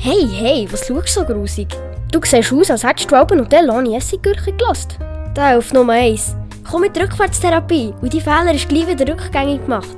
Hey, was schaust du so grusig? Du siehst aus, als hättest du Alben und dann ohne Essiggürkchen gelassen. Da auf Nummer 1. Komm mit Rückwärtstherapie und die Fehler ist gleich wieder rückgängig gemacht.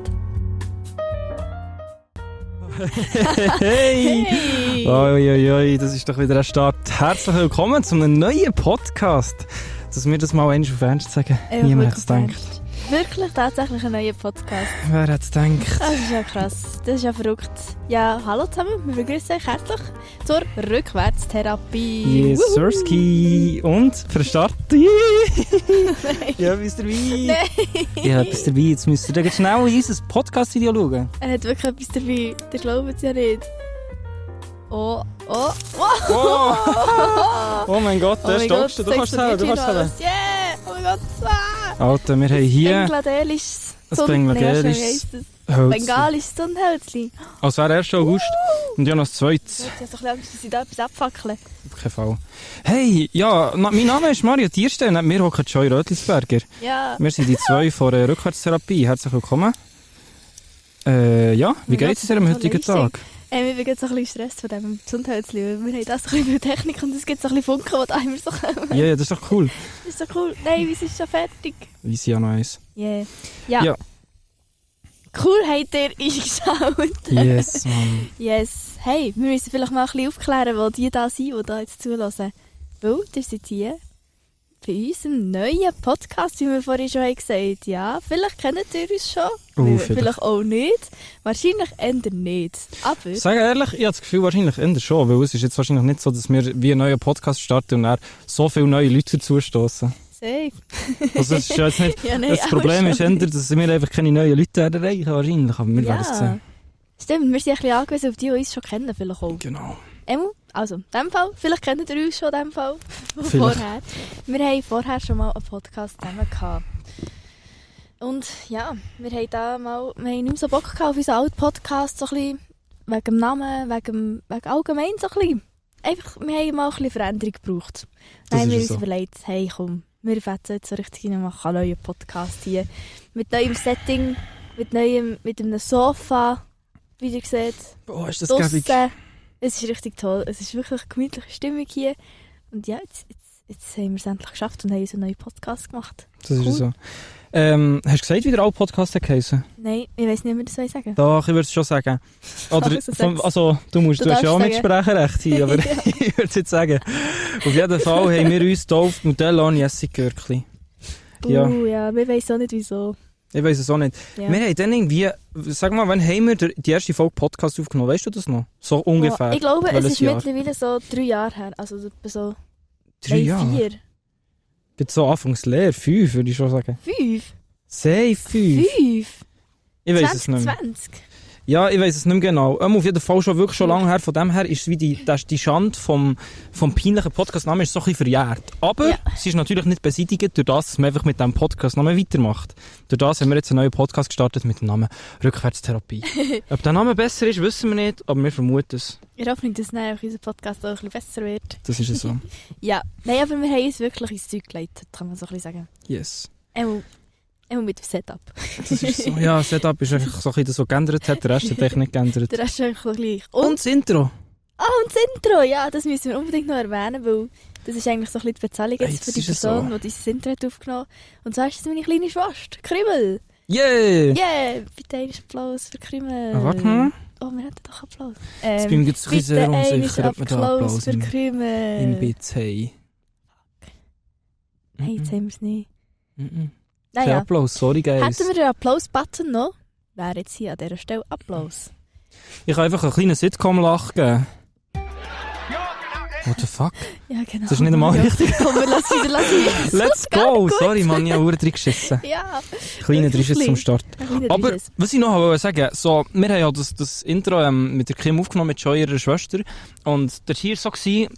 Hey! Oi, das ist doch wieder ein Start. Herzlich willkommen zu einem neuen Podcast. Dass wir das mal einmal auf Ernst sagen. Niemand hat es gedacht. Wirklich tatsächlich ein neuer Podcast. Wer hat es gedacht? Das ist ja krass. Das ist ja verrückt. Ja, hallo zusammen. Wir begrüßen euch herzlich zur Rückwärtstherapie. Yes, Sirski. Und für den Start. Ja, bist du dabei? Nein. Ja, bist du dabei? Jetzt müsst ihr schnell in unser Podcast-Video schauen. Er hat wirklich etwas dabei. Der glaubt es ja nicht. Oh. Oh mein Gott, der stoppst du. Du kannst es haben. Yeah! Oh mein Gott. Alter, wir haben hier Bengladesches ein bengladesches Hölzchen. Bengalisches Sonnenhölzchen. Es wäre 1. August und ja noch das 2. Ich habe doch Angst, dass sie da etwas abfackeln. Auf keinen Fall. Hey, ja, mein Name ist Mario Tierstein und wir hocken Joy Rötlisberger. Ja. Wir sind die 2 von der Rückwärtstherapie. Herzlich willkommen. Ja, wie geht es dir am heutigen Tag? Wir haben so ein bisschen Stress von diesem Gesundheitsliebe. Wir haben das so ein bisschen Technik und es gibt so ein bisschen Funken, die da immer so kommen. Ja, das ist doch cool. Das ist so cool. Nein, wir sind schon fertig. Wir sind ja noch eins. Yeah. Ja. Cool habt ihr eingeschaut. Yes, Mann. Yes. Hey, wir müssen vielleicht mal ein bisschen aufklären, wo die da sind, die da jetzt zuhören. Weil, ihr seid hier bei unserem neuen Podcast, wie wir vorhin schon gesagt haben. Ja, vielleicht kennt ihr uns schon. Vielleicht auch nicht. Wahrscheinlich eher nicht. Aber... Sag ehrlich, ich habe das Gefühl, wahrscheinlich eher schon, weil es ist jetzt wahrscheinlich nicht so, dass wir wie einen neuen Podcast starten und dann so viele neue Leute dazustoßen. Safe. Also das ist jetzt nicht... Ja, nein, das Problem ist eher, dass wir einfach keine neuen Leute erreichen wahrscheinlich, aber wir werden es sehen. Stimmt, wir sind ein bisschen angewiesen auf die uns schon kennen, vielleicht auch. Genau. Also, in diesem Fall, vielleicht kennt ihr uns schon in diesem Fall von Vielleicht. vorher. Wir haben vorher schon mal einen Podcast zusammen gehabt. Und ja, wir haben nicht mehr so Bock gehabt auf unseren alten Podcast, so ein bisschen wegen dem Namen, wegen allgemein so ein bisschen. Einfach, wir haben mal ein bisschen Veränderung gebraucht. Dann haben wir uns überlegt, hey komm, wir fetzen jetzt so richtig rein, machen einen neuen Podcast hier. Mit neuem Setting, mit einem Sofa, wie ihr seht. Boah, ist das draussen. gäbig. Es ist richtig toll. Es ist wirklich eine gemütliche Stimmung hier. Und ja, jetzt haben wir es endlich geschafft und haben uns einen neuen Podcast gemacht. Das ist so. Hast du gesagt, wie der alte Podcast heissen? Nein, ich weiss nicht, wie das sagen. Doch, ich würde es schon sagen. Oder, du hast ja auch Mitspracherecht hier, aber ich würde es jetzt sagen. Auf jeden Fall haben wir uns getauft Nutella Essiggürkli. Ja, wir weissen auch nicht wieso. Ich weiss es auch nicht. Ja. Wir haben dann irgendwie, sag mal, wann haben wir die erste Folge Podcast aufgenommen? Weißt du das noch? So ungefähr. Ich glaube, es ist mittlerweile so 3 Jahre her. Also so 3 Jahre? 4. Bin so anfangs leer. 5 würde ich schon sagen. 5? Safe 5. 5? Ich weiss es nicht mehr. 20? Ja, ich weiss es nicht mehr genau. Auf jeden Fall wirklich schon lange her. Von dem her ist wie die Schande vom peinlichen Podcast-Namen ist so ein bisschen verjährt. Aber sie ist natürlich nicht beseitigt durch das, dass man einfach mit diesem Podcast-Namen weitermacht. Durch das haben wir jetzt einen neuen Podcast gestartet mit dem Namen Rückwärtstherapie. Ob der Name besser ist, wissen wir nicht, aber wir vermuten es. Ich hoffe, dass unser Podcast auch ein bisschen besser wird. Das ist es so. Ja, nein, aber wir haben uns wirklich ins Zeug geleitet, kann man so ein bisschen sagen. Yes. Immer mit dem Setup. Das ist so. Ja, das Setup ist einfach so ein bisschen das, was geändert hat. Der Rest hat echt nicht geändert. Der Rest ist einfach so gleich. Und das Intro. Und das Intro, ja, das müssen wir unbedingt noch erwähnen, weil das ist eigentlich so ein bisschen die Bezahlung jetzt für die Person, die dieses Intro hat aufgenommen. Und zwar ist es meine kleine Schwester, Krümel. Yeah! Bitte einen Applaus für Krümel. Warte mal. Oh, wir hatten doch Applaus. Jetzt bin ich jetzt ein bisschen sehr unsicher, ob wir da Applaus für Krümel im Bits haben. Hey, jetzt haben wir es nicht. Naja. Applaus, sorry guys. Hätten wir den Applaus-Button noch, wäre jetzt hier an dieser Stelle Applaus. Ich kann einfach einen kleinen Sitcom-Lach geben. What the fuck? Ja, genau. Das ist nicht einmal richtig. Komm, lass wieder. Let's go! Sorry, Mann, ich habe drin geschissen. Ja. Kleiner Drisches zum Start. Aber, was ich noch sagen wollte, so, wir haben ja das Intro mit der Kim aufgenommen, mit Joy, ihrer Schwester. Und der hier so war, ihr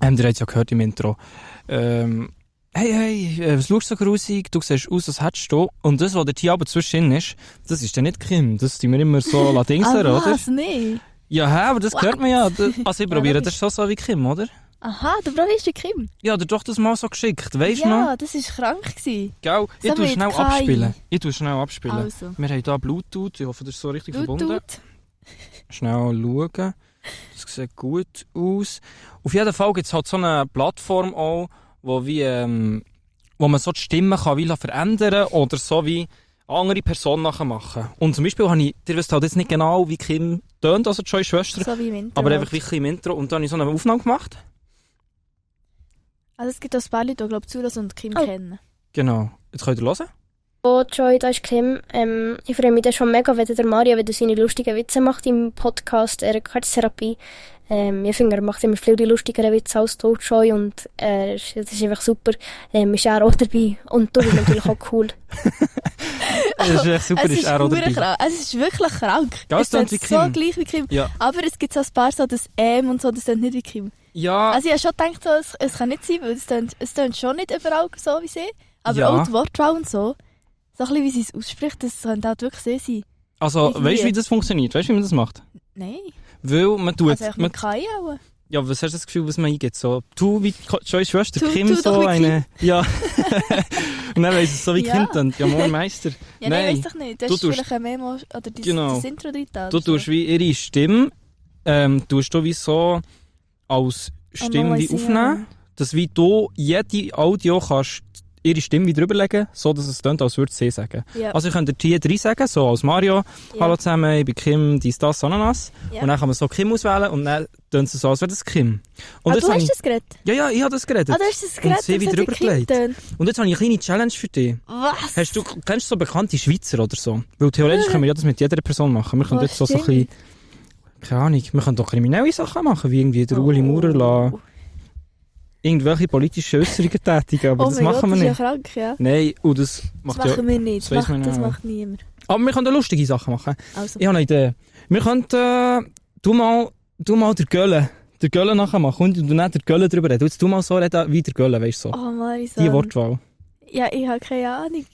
habt es ja gehört im Intro, hey, was schaust du so grusig? Du siehst aus, als hättest du. Und das, was hier aber zwischen ist, das ist dann nicht Kim. Das tun wir immer so dingseln, oder? Was, nicht? Ja, aber das hört man ja. Also ich probiere das schon so wie Kim, oder? Aha, du probierst wie Kim? Ja, doch das mal so geschickt, weißt du noch? Ja, das war krank. Gell? Ich tue schnell abspielen. Also. Wir haben hier Bluetooth, ich hoffe, das ist so richtig verbunden. Bluetooth. Schnell schauen. Das sieht gut aus. Auf jeden Fall gibt es halt so eine Plattform auch, wo man so die Stimme kann wie verändern oder so wie andere Personen nachher machen. Und zum Beispiel habe ich, ihr wisst halt jetzt nicht genau, wie Kim tönt, also Joys Schwester, So wie im Intro. aber einfach wirklich im Intro. Und dann habe ich so eine Aufnahme gemacht. Also es gibt auch ein paar Leute, die glaube zulassen und Kim kennen. Genau. Jetzt könnt ihr hören. Oh, Joy, da ist Kim. Ich freue mich dann schon mega, wenn der Mario wieder seine lustigen Witze macht im Podcast Rückwärtstherapie. Ich finde, er macht immer viel die lustigeren Witze als du, Joy, und das ist einfach super. Ist er auch dabei. Und du bist natürlich auch cool. Das ist echt super, ist er auch dabei. Krank. Es ist wirklich krank. Ja, es tönt wie Kim. So gleich wie Kim. Ja. Aber es gibt so ein paar so das und so, das tönt nicht wie Kim. Ja. Also ich habe schon gedacht, so, es kann nicht sein, weil es tönt schon nicht überall so wie sie. Aber Ja. auch die Wortwahl und so ein bisschen wie sie es ausspricht, das könnte halt wirklich sie sein. Also, irgendwie. weißt du, wie das funktioniert? Weißt du, wie man das macht? Nein. Weil man tut... Also echt mit KI auch. Ja, was hast du das Gefühl, was man eingibt? So, du wie Joys Schwester, Tu Kim doch so wie eine... Ja. Und dann weiss es so wie Ja. Kim tönt. Ja, moin Meister. Ja, nein, weiss doch nicht. Du Du hast tust- vielleicht ein Memo oder Genau. das Intro drin. Du tust wie ihre Stimme, tust du wie so als Stimme wie aufnehmen, dass wie du jede Audio kannst ihre Stimme wieder drüberlegen, so dass es tönt, als würde sie sagen. Ja. Also ich könnte hier drei sagen, so als Mario, Ja. hallo zusammen, ich bin Kim, dies, das, Ananas. Ja. Und dann kann man so Kim auswählen und dann tönt es so, als wäre das Kim. Und Ah, jetzt du habe hast ich, das geredet? ja, ich habe das geredet. Ah, du hast das geredet? sie das wieder hat wie rübergelegt. Kim getönt. Und jetzt habe ich eine kleine Challenge für dich. Was? Kennst du so bekannte Schweizer oder so? Weil theoretisch können wir ja das mit jeder Person machen. Wir können jetzt so ein bisschen, keine Ahnung, wir können doch kriminelle Sachen machen, wie irgendwie der Ueli Maurer lassen, irgendwelche politischen Äußerungen tätigen, aber Oh das mein machen Gott, wir das ist nicht. ja krank, ja. Nein, und das Das macht ja... machen wir nicht. das weiss man Das auch. macht niemand. Aber wir können auch lustige Sachen machen. Also, Ich habe eine Idee. Wir könnten, du mal der Gölle nachher machen und du nicht der Gölle drüber reden. Jetzt du mal so reden wie der Gölle, weißt du so. oh Marison. Die Wortwahl. Ja, ich habe keine Ahnung.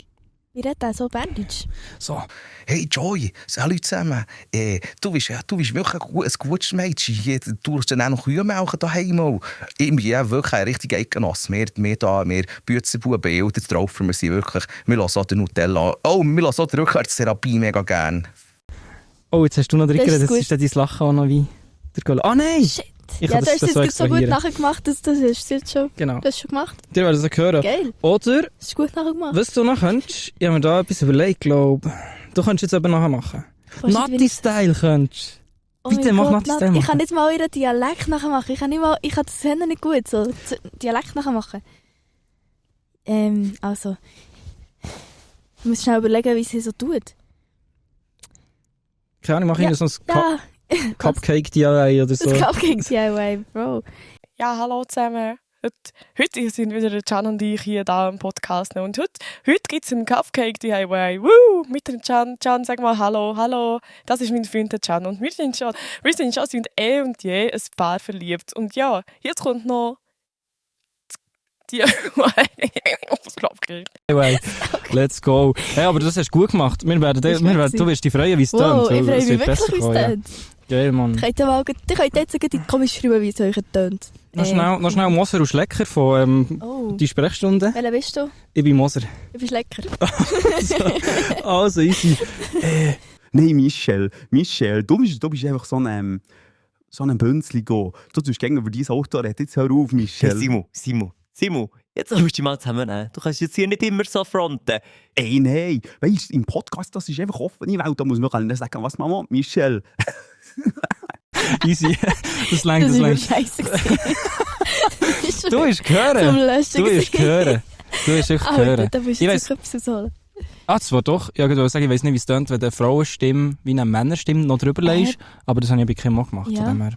Wie redet er so Berndeutsch? So, hey Joy, salut zusammen. Du bist wirklich ein gutes Mädchen. Hier, du hast dann auch noch Kühe melken daheim. Ich bin ja wirklich ein richtiger Eidgenosse. Wir Büzenbuben, der Traufer, wir sind wirklich, wir lassen auch den Nutella. Oh, wir lassen auch die Rückwärtstherapie mega gerne. Oh, jetzt hast du noch drin Das ist geredet, gut. jetzt ist dann dein Lachen auch noch wie der Gölle. Ah nein! Shit. Ich Ja, kann du hast das so jetzt so gut extrahieren. nachgemacht, das hast du jetzt schon, Genau. das hast du schon gemacht. Dir werdet es auch hören. Geil, Oder, das ist gut nachgemacht. was du noch könntest, ich habe mir da etwas überlegt, glaube du könntest jetzt eben nachher machen. Weißt du, wie ich- Natti-Style könntest Oh bitte, mein mach Gott, Natti-Style Ich machen. kann nicht mal ihren Dialekt nachmachen. Ich kann das Hände nicht gut so. Dialekt nachmachen. Also. Ich muss schnell überlegen, wie sie so tut. Keine Ahnung, mach ich so ein Ja, Cupcake-DIY oder so. das Cupcake DIY, Bro. Ja, hallo zusammen. Heute sind wieder der Can und ich hier da im Podcast. Und heute gibt es einen Cupcake DIY. Woo! Mit dem Can. Can, sag mal Hallo, hallo. Das ist mein Freund der Can. Und wir sind schon sind und je ein Paar verliebt. Und ja, jetzt kommt noch die Cupcake. DIY. Let's go. Hey, aber das hast du gut gemacht. Du wirst dich freuen, wie es Wow, tönt. ich freue Es mich wird wirklich, besser wie es kommen, ja. tönt. Geil, Mann. Ihr könnt jetzt in die Kommis schreiben, wie es euch tönt. Noch schnell Moser und Schlecker von Oh. die Sprechstunde. Welcher bist du? Ich bin Moser. Du bist lecker. Also easy. Nein, Michel, du bist einfach so ein Bünzli go. Du tust gerne über dein Auto reden. Jetzt hör auf, Michel. Hey, Simon, jetzt musst du dich mal zusammennehmen. Du kannst jetzt hier nicht immer so fronten. Ey, nein. Weißt du, im Podcast, das ist einfach offene Welt. Da muss man nicht sagen, was man will. Michel. Easy. Das längt, Das das war längt. scheiße. Du hast gehört. Zum Löschen. Du hast gehört. Du hast echt Alter, gehört. da musst Ich du weiss- jetzt etwas ausholen. Ah, zwar doch. Ja, ich wollte sagen, ich weiss nicht, wie es tönt, wenn eine Frauenstimme wie eine Männerstimme noch drüber legst. Aber das habe ich bei Kim auch gemacht. Ja. Von dem her.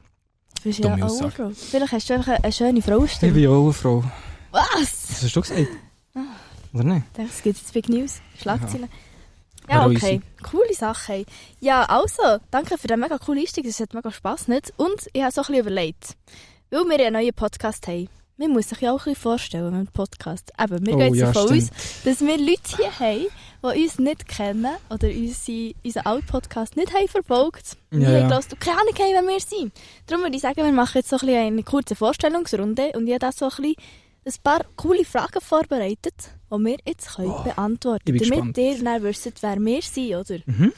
Du bist ja Dumme auch Aussage. eine Frau. Vielleicht hast du einfach eine schöne Ich Frauenstimme. bin auch eine Frau. Was? Was hast du gesagt? Oder nicht? Das gibt jetzt Big News. Schlagzeilen. Ja, Ja, okay. easy. Coole Sache. Hey. Ja, also, danke für den mega coolen Einstieg. Das hat mega Spass nicht. Und ich habe so ein bisschen überlegt, weil wir ja einen neuen Podcast haben. Man muss sich ja auch ein bisschen vorstellen, wenn man einen Podcast. Eben, wir Oh, gehen jetzt ja, davon stimmt. aus, dass wir Leute hier haben, die uns nicht kennen oder unseren alten Podcast nicht haben verfolgt. Und Ja, wir ja. haben gehört, keine Ahnung haben, wer wir sind. Darum würde ich sagen, wir machen jetzt so ein bisschen eine kurze Vorstellungsrunde und ich habe da so ein paar coole Fragen vorbereitet, die wir jetzt können beantworten ich bin können. gespannt. Damit ihr dann wisst, wer wir sind, oder? Mhm.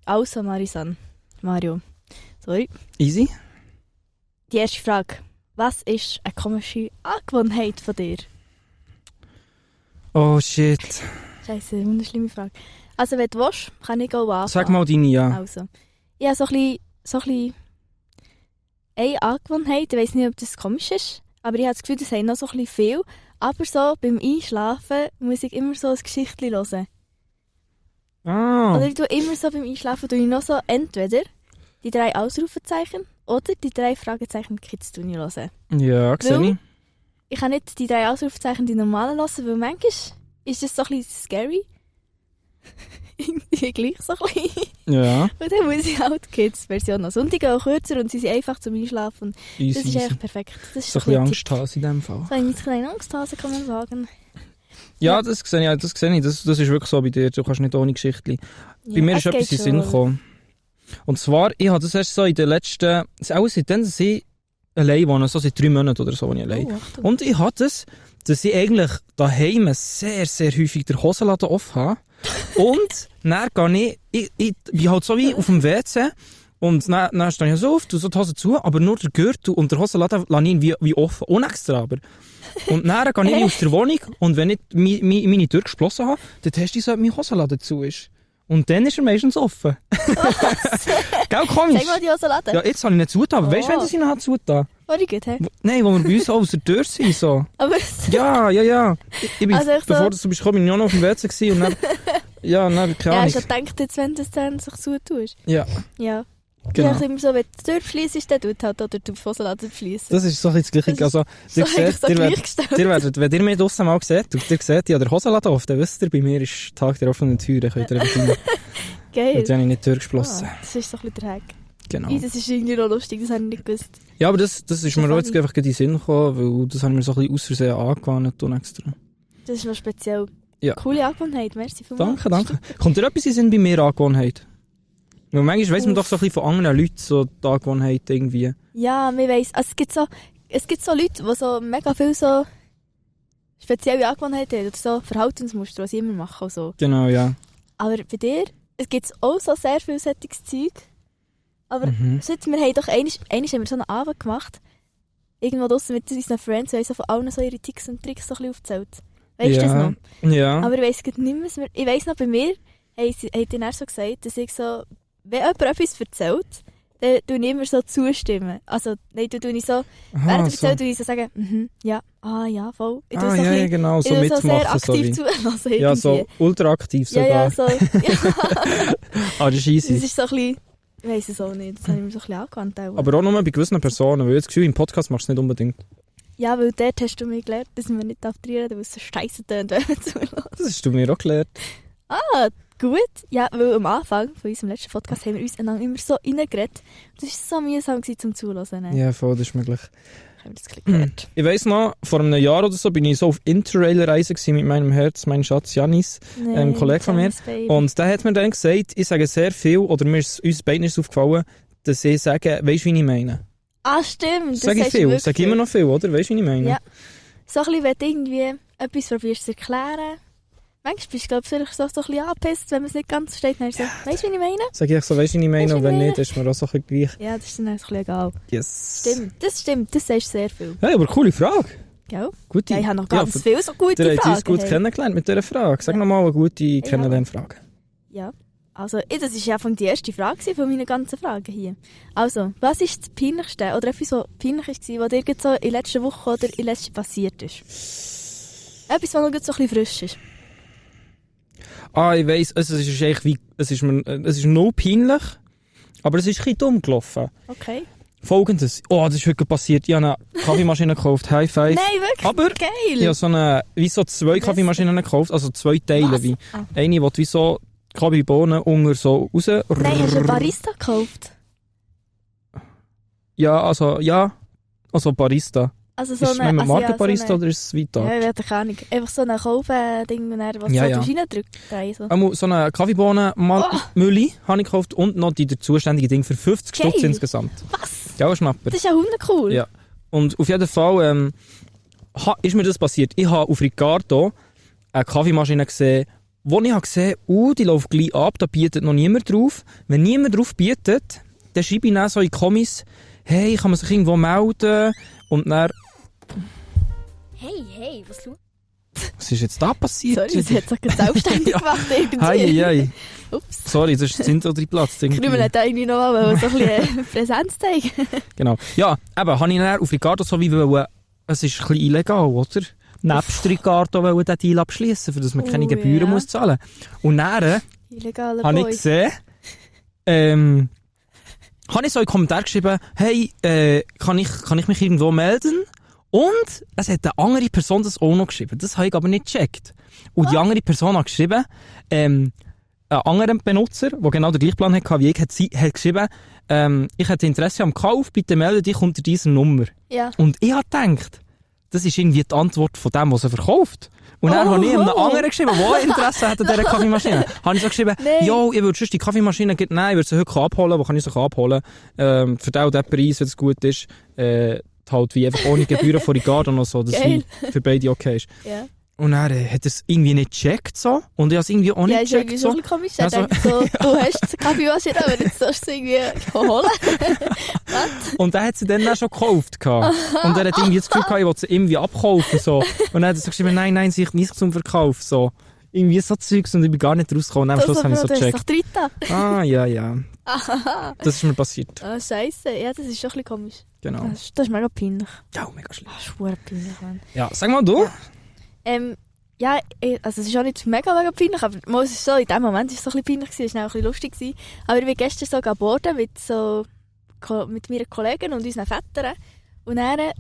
Also, Mario. Sorry. Easy. die erste Frage. Was ist eine komische Angewohnheit von dir? Oh shit. Scheiße, eine schlimme Frage. Also wenn du willst, kann ich auch anfangen. Sag mal deine, ja. Also, ich habe so ein bisschen eine Angewohnheit, ich weiss nicht, ob das komisch ist, aber ich habe das Gefühl, das haben noch so ein bisschen viel. Aber so beim Einschlafen muss ich immer so ein Geschichtchen hören. Ah. Oder ich tue immer so beim Einschlafen tue ich noch so entweder die 3 Ausrufezeichen oder die 3 Fragezeichen Kids hören. Ja, sehe ich. Ich kann nicht die 3 Ausrufezeichen die normalen hören, weil manchmal ist das so ein bisschen scary. Irgendwie gleich so ein bisschen. Ja. Und dann muss ich halt die Kids-Version noch. Und die gehen auch kürzer und sie sind einfach zum Einschlafen. Easy, Das ist easy. echt perfekt. Das ist So ein bisschen Angsthase in dem Fall. So eine kleine Angsthase, kann man sagen. Ja, das sehe ich. Das ist wirklich so bei dir. Du kannst nicht ohne Geschichte. Bei mir ist es etwas in geht den Sinn schon. gekommen. Und zwar, ich habe das erst so in den letzten... Auch seitdem, dass ich allein wohne, so seit 3 Monaten oder so, wo ich allein. Oh, Achtung. Und ich hatte es, dass ich eigentlich daheim sehr, sehr häufig den Hosenladen offen habe. Und dann gehe ich bin halt so wie auf dem WC und dann stehe ich so auf, tue so die Hose zu, aber nur der Gürtel und der Hosenladen lasse ich ihn wie offen, unextra aber. Und dann gehe ich aus der Wohnung und wenn ich meine Tür geschlossen habe, dann teste ich so, ob mein Hosenladen zu ist. Und dann ist er meistens offen. Gell, komisch? Sag mal die Hosenladen. Ja, jetzt habe ich nicht zugetan, aber weißt du, Oh. wenn ich ihn noch zugetan? War die gut, hä? Nein, wo wir bei uns auch aus der Tür sind, so. Aber Ja. Ich bin, Also ich so- bevor du bist gekommen, bin ich auch noch auf dem WC gewesen und dann, keine ja, Ahnung. hast du gedacht, jetzt, wenn du es dann sich zutust? Ja, Ja. genau. Ich dachte immer so, wenn du die Tür schliessest, dann tut halt oder du die Hosenladen schliessen. Das ist so ein bisschen das Gleiche. Also, So ihr eigentlich seht, so ihr werdet, gleichgestellt. wenn ihr mich draussen mal seht, und ihr seht, ich habe den Hosenladen auf, dann wisst ihr, bei mir ist Tag der offenen Tür, dann könnt ihr einfach rein. Geil. Jetzt habe ich nicht die Tür geschlossen. Das ist so ein bisschen der Hack. Genau. Das ist irgendwie noch lustig, das habe ich nicht gewusst. Ja, aber das ist mir funny. auch jetzt einfach in den Sinn gekommen, weil das haben wir so ein bisschen aus Versehen angewandt und extra. Das ist noch speziell. Ja. Coole Angewohnheit, merci vielmals. Danke. Kommt dir etwas in den Sinn bei mir Angewohnheit? Weil manchmal weiss man doch so ein bisschen von anderen Leuten so die Angewohnheit irgendwie. Ja, man weiss. Also es gibt so Leute, die so mega viel so spezielle Angewohnheiten haben oder so Verhaltensmuster, was sie immer machen und so. Genau, ja. Aber bei dir, es gibt auch so sehr viel solches Zeug. Aber Mhm. wir haben doch einmal haben wir so einen Abend gemacht, irgendwo draussen mit unseren Friends, und haben so von allen so ihre Ticks und Tricks so ein bisschen aufgezählt. Weißt du das Ja. noch? Ja. Aber ich weiss nicht mehr, was ich weiss noch, bei mir haben die dann so gesagt, dass ich so, wenn jemand etwas erzählt, dann tue ich immer so zustimmen. Also, nein, dann tue ich so, während er erzählt, tue ich so sagen, ja, ja, voll. Ich tue so, ja, genau, so ich tue so sehr mitmachen. So aktiv wie. zuhören. Ja, so ultra aktiv sogar. Ja, so. Ja. Ah, das ist Das easy. ist so ein bisschen, ich weiss es auch nicht, das habe ich mir so ein bisschen angewandt. Auch. Aber auch nur bei gewissen Personen, weil ich das Gefühl, im Podcast machst du es nicht unbedingt. Ja, weil dort hast du mir gelernt, dass wir nicht reden, weil es so scheisse tönt, wenn man zulässt. Das hast du mir auch gelernt. Ah, gut. Ja, weil am Anfang von unserem letzten Podcast haben wir uns einander immer so reingeredet. Das war so mühsam zum Zuhören. Ne? Ja, voll, das ist möglich. Haben wir das ein bisschen gelernt. Ich weiss noch, vor einem Jahr oder so bin ich so auf Interrail-Reise gewesen mit meinem Herz, meinem Schatz Janis, ein Kollege von mir. Janis Baby. Und der hat mir dann gesagt, ich sage sehr viel, oder mir ist uns beiden ist aufgefallen, dass ich sage, weisst du, wie ich meine? Ah, stimmt. Das Sage ich sagst du viel, wirklich sage immer noch viel, oder? Weisst du, wie ich meine? Ja. So ein bisschen, wenn du irgendwie etwas probierst zu erklären. Manchmal bist du, glaube ich, vielleicht so ein bisschen angepisst, wenn man es nicht ganz versteht. Dann so, weißt du, wie ich meine? Sage ich so, weisst du, wie ich meine? Weisst du, Und wie ich wenn meine? nicht, ist mir auch so ein bisschen gleich. Ja, das ist dann ein bisschen egal. Yes. Stimmt, das sagst du sehr viel. Hey, aber coole Frage. Gell? Gute. Ja, ich habe noch ganz Ja, viele so gute ihr habt Fragen. uns gut hey. kennengelernt mit dieser Frage. Sag nochmal eine gute Kennenlernfrage. Ja, also das war ja die erste Frage von meinen ganzen Fragen hier. Also, was ist das Peinlichste oder etwas, was peinlich war, was dir jetzt so in letzter Woche oder in letzter passiert ist? Etwas, was noch so ein bisschen frisch ist. Ah, ich weiss, es ist eigentlich wie, es ist nur peinlich, aber es ist ein bisschen dumm gelaufen. Okay. Folgendes, das ist heute passiert, ich habe eine Kaffeemaschine gekauft, High Five. Nein, wirklich? Aber geil! ich habe wie so 2 Kaffeemaschinen gekauft, also 2 Teile. Was? Wie. Ah. Eine, die wie so Kaffeebohnen unter so raus... Nein, hast du einen Barista gekauft? Ja, also Barista. Also Ist es eine, mit also Marke ja, Barista so eine, oder ist es weiter? ja, ich weiß keine Ahnung. Einfach so ein Kaufen-Ding, was Ja, so ja. durch reindrückt. So. So eine Kaffeebohnenmühle habe ich gekauft und noch die zuständige Ding für 50 Geil. Stutz insgesamt. Was? Ja, Schnapper. Das ist ja hundecool. Ja. Und auf jeden Fall ist mir das passiert. Ich habe auf Ricardo eine Kaffeemaschine gesehen, wo ich habe gesehen habe, die läuft gleich ab, da bietet noch niemand drauf. Wenn niemand drauf bietet, dann schreibe ich dann so in Kommis, hey, kann man sich irgendwo melden? Und dann, Hey, was du? was ist jetzt da passiert? Sorry, sie hat sich gerade selbstständig gemacht irgendwie. Hei. Ups. Sorry, das ist das oder Platz. Krümel hat irgendwie noch mal so ein bisschen Präsenz zeigen. Genau. Ja, eben, habe ich dann auf Ricardo so wie wollen, es ist ein bisschen illegal, oder? Nebst Ricardo wollen den Deal abschließen, für dass man keine Gebühren muss zahlen. Und dann Illegaler habe ich Boy. gesehen, habe ich so einen Kommentar geschrieben, hey, kann ich mich irgendwo melden? Und es hat eine andere Person das auch noch geschrieben. Das habe ich aber nicht gecheckt. Und die andere Person hat geschrieben, ein anderer Benutzer, der genau den gleichen Plan hatte wie ich, hat geschrieben, ich hätte Interesse am Kauf, bitte melde dich unter dieser Nummer. Ja. Und ich habe gedacht, das ist irgendwie die Antwort von dem, was er verkauft. Und dann habe ich einem anderen geschrieben, der Interesse hat an dieser Kaffeemaschine. Habe ich so geschrieben, jo, ich würde sonst die Kaffeemaschine, nein, ich würde sie heute abholen, wo kann ich sie abholen? Für den Preis, wenn es gut ist, halt wie einfach ohne Gebühren von Ricardo noch so, dass es für beide okay ist. Ja. Und dann hat er es irgendwie nicht gecheckt so. Und ich habe es irgendwie auch nicht Ja, ist gecheckt irgendwie so. so ein bisschen komisch. Er Also- denkt so, du hast die Kaffeemaschine, aber jetzt sollst du sie irgendwie holen. Und er hat sie dann auch schon gekauft. gehabt. Und er hat irgendwie das Gefühl gehabt, ich wollte sie irgendwie abkaufen. So. Und dann hat er so geschrieben, nein, sie ist nicht zum Verkauf. So. Irgendwie so Zeugs und ich bin gar nicht rausgekommen. Und am Schluss habe ich so Du hast gecheckt. doch Dritta. Ah, ja. Das ist mir passiert. Ah, scheisse. Ja, das ist schon ein bisschen komisch. Genau. Das ist mega peinlich. Ja, mega schlimm. Das ist verdammt peinlich, Mann. Ja, sag mal du. Ja, also es ist auch nicht mega peinlich, aber mal, es ist so, in dem Moment war es so ein bisschen peinlich, es war auch ein bisschen lustig gewesen. Aber ich bin gestern so boarden mit meinen Kollegen und unseren Vätern. Und dann war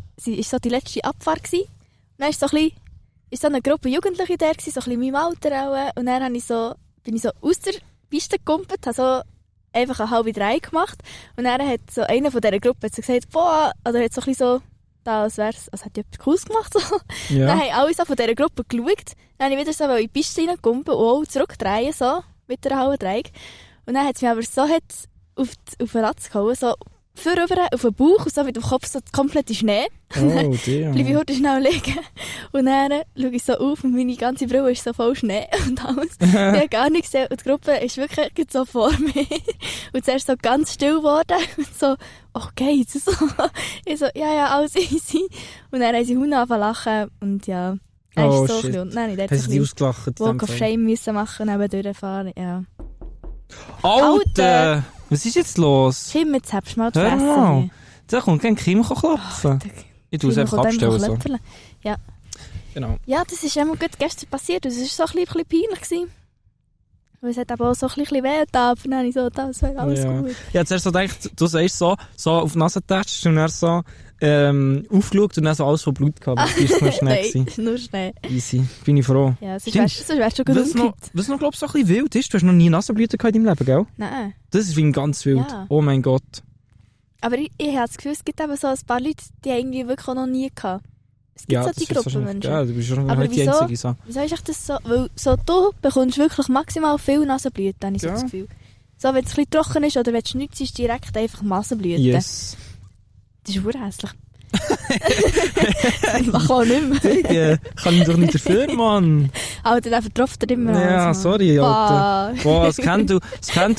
so die letzte Abfahrt gewesen. Und dann ist so eine Gruppe Jugendliche da gewesen, so ein bisschen in meinem Alter auch. Und dann bin ich so aus der Piste gekumpelt, habe so einfach eine halbe Drei gemacht. Und dann hat so einer von dieser Gruppe so gesagt, boah, oder hat so ein bisschen so, da, als hätte ich etwas Cooles gemacht. So. Ja. Dann haben alle so von dieser Gruppe geschaut. Dann habe ich wieder so in die Piste reingekumpelt und auch zurückdrehen, so, mit der halben Dreieck. Und dann hat es mich aber so auf den Latz gehauen, so vorüber auf den Bauch und so mit dem Kopf so komplett in Schnee. Oh, der. Bleibe ich heute schnell liegen. Und dann schaue ich so auf und meine ganze Brille ist so voll Schnee und alles. Ich habe gar nichts gesehen. Und die Gruppe ist wirklich so vor mir. Und zuerst so ganz still geworden. Und so, okay, jetzt so. Ich so, ja, alles easy. Und dann haben sie Hunde angefangen zu lachen. Und ja, dann Oh, ist so shit. ein bisschen, nein, ich Hast hätte du so sie ein ausgelacht? in Walk dem of Fall? Shame müssen machen, neben durchfahren, ja. Alter! Was ist jetzt los? Kim, jetzt hast du mal die Hör Fresse. mal. hier. Da kommt kein Kim klopfen. Ich tue es Kim einfach kommt abstellen. einfach So. klöpfeln. Genau. Ja, das ist einmal gut gestern passiert und es war so ein bisschen peinlich gewesen. Weil es hat aber auch so ein bisschen weh getan, aber dann habe ich so, das wäre alles Ja. gut. Ich habe zuerst so gedacht, du sagst so auf die Nase getestet und dann so aufgeschaut und dann so alles von Blut gehabt. Das ist nur schnell Nein, gewesen. es ist nur schnell. Easy. Bin ich froh. Ja, sonst Stimmt. wärst du gut umgekippt. Was noch, glaubst du, so ein bisschen wild ist? Du hast noch nie Nasenblüten gehabt in deinem Leben, gell? Nein. Das ist wie ganz wild. Ja. Oh mein Gott. Aber ich habe das Gefühl, es gibt eben so ein paar Leute, die haben irgendwie wirklich auch noch nie gehabt. Es gibt so die ist Gruppe wahrscheinlich- Menschen. Ja, du bist schon Aber nicht die wieso? Einzige. So. Wieso ist das so? Weil so, du bekommst wirklich maximal viel Nasenblüten, habe ich so Ja. das Gefühl. So, wenn es ein bisschen trocken ist oder wenn es nichts ist, direkt einfach Nasenblüten. Yes. Das ist urhässlich. Das mache ich auch nicht mehr. Kann ich doch nicht dafür, Mann. Alter, der vertropft er immer Ja, alles, Mann. sorry, Alter. Bah. Boah, das kennt du,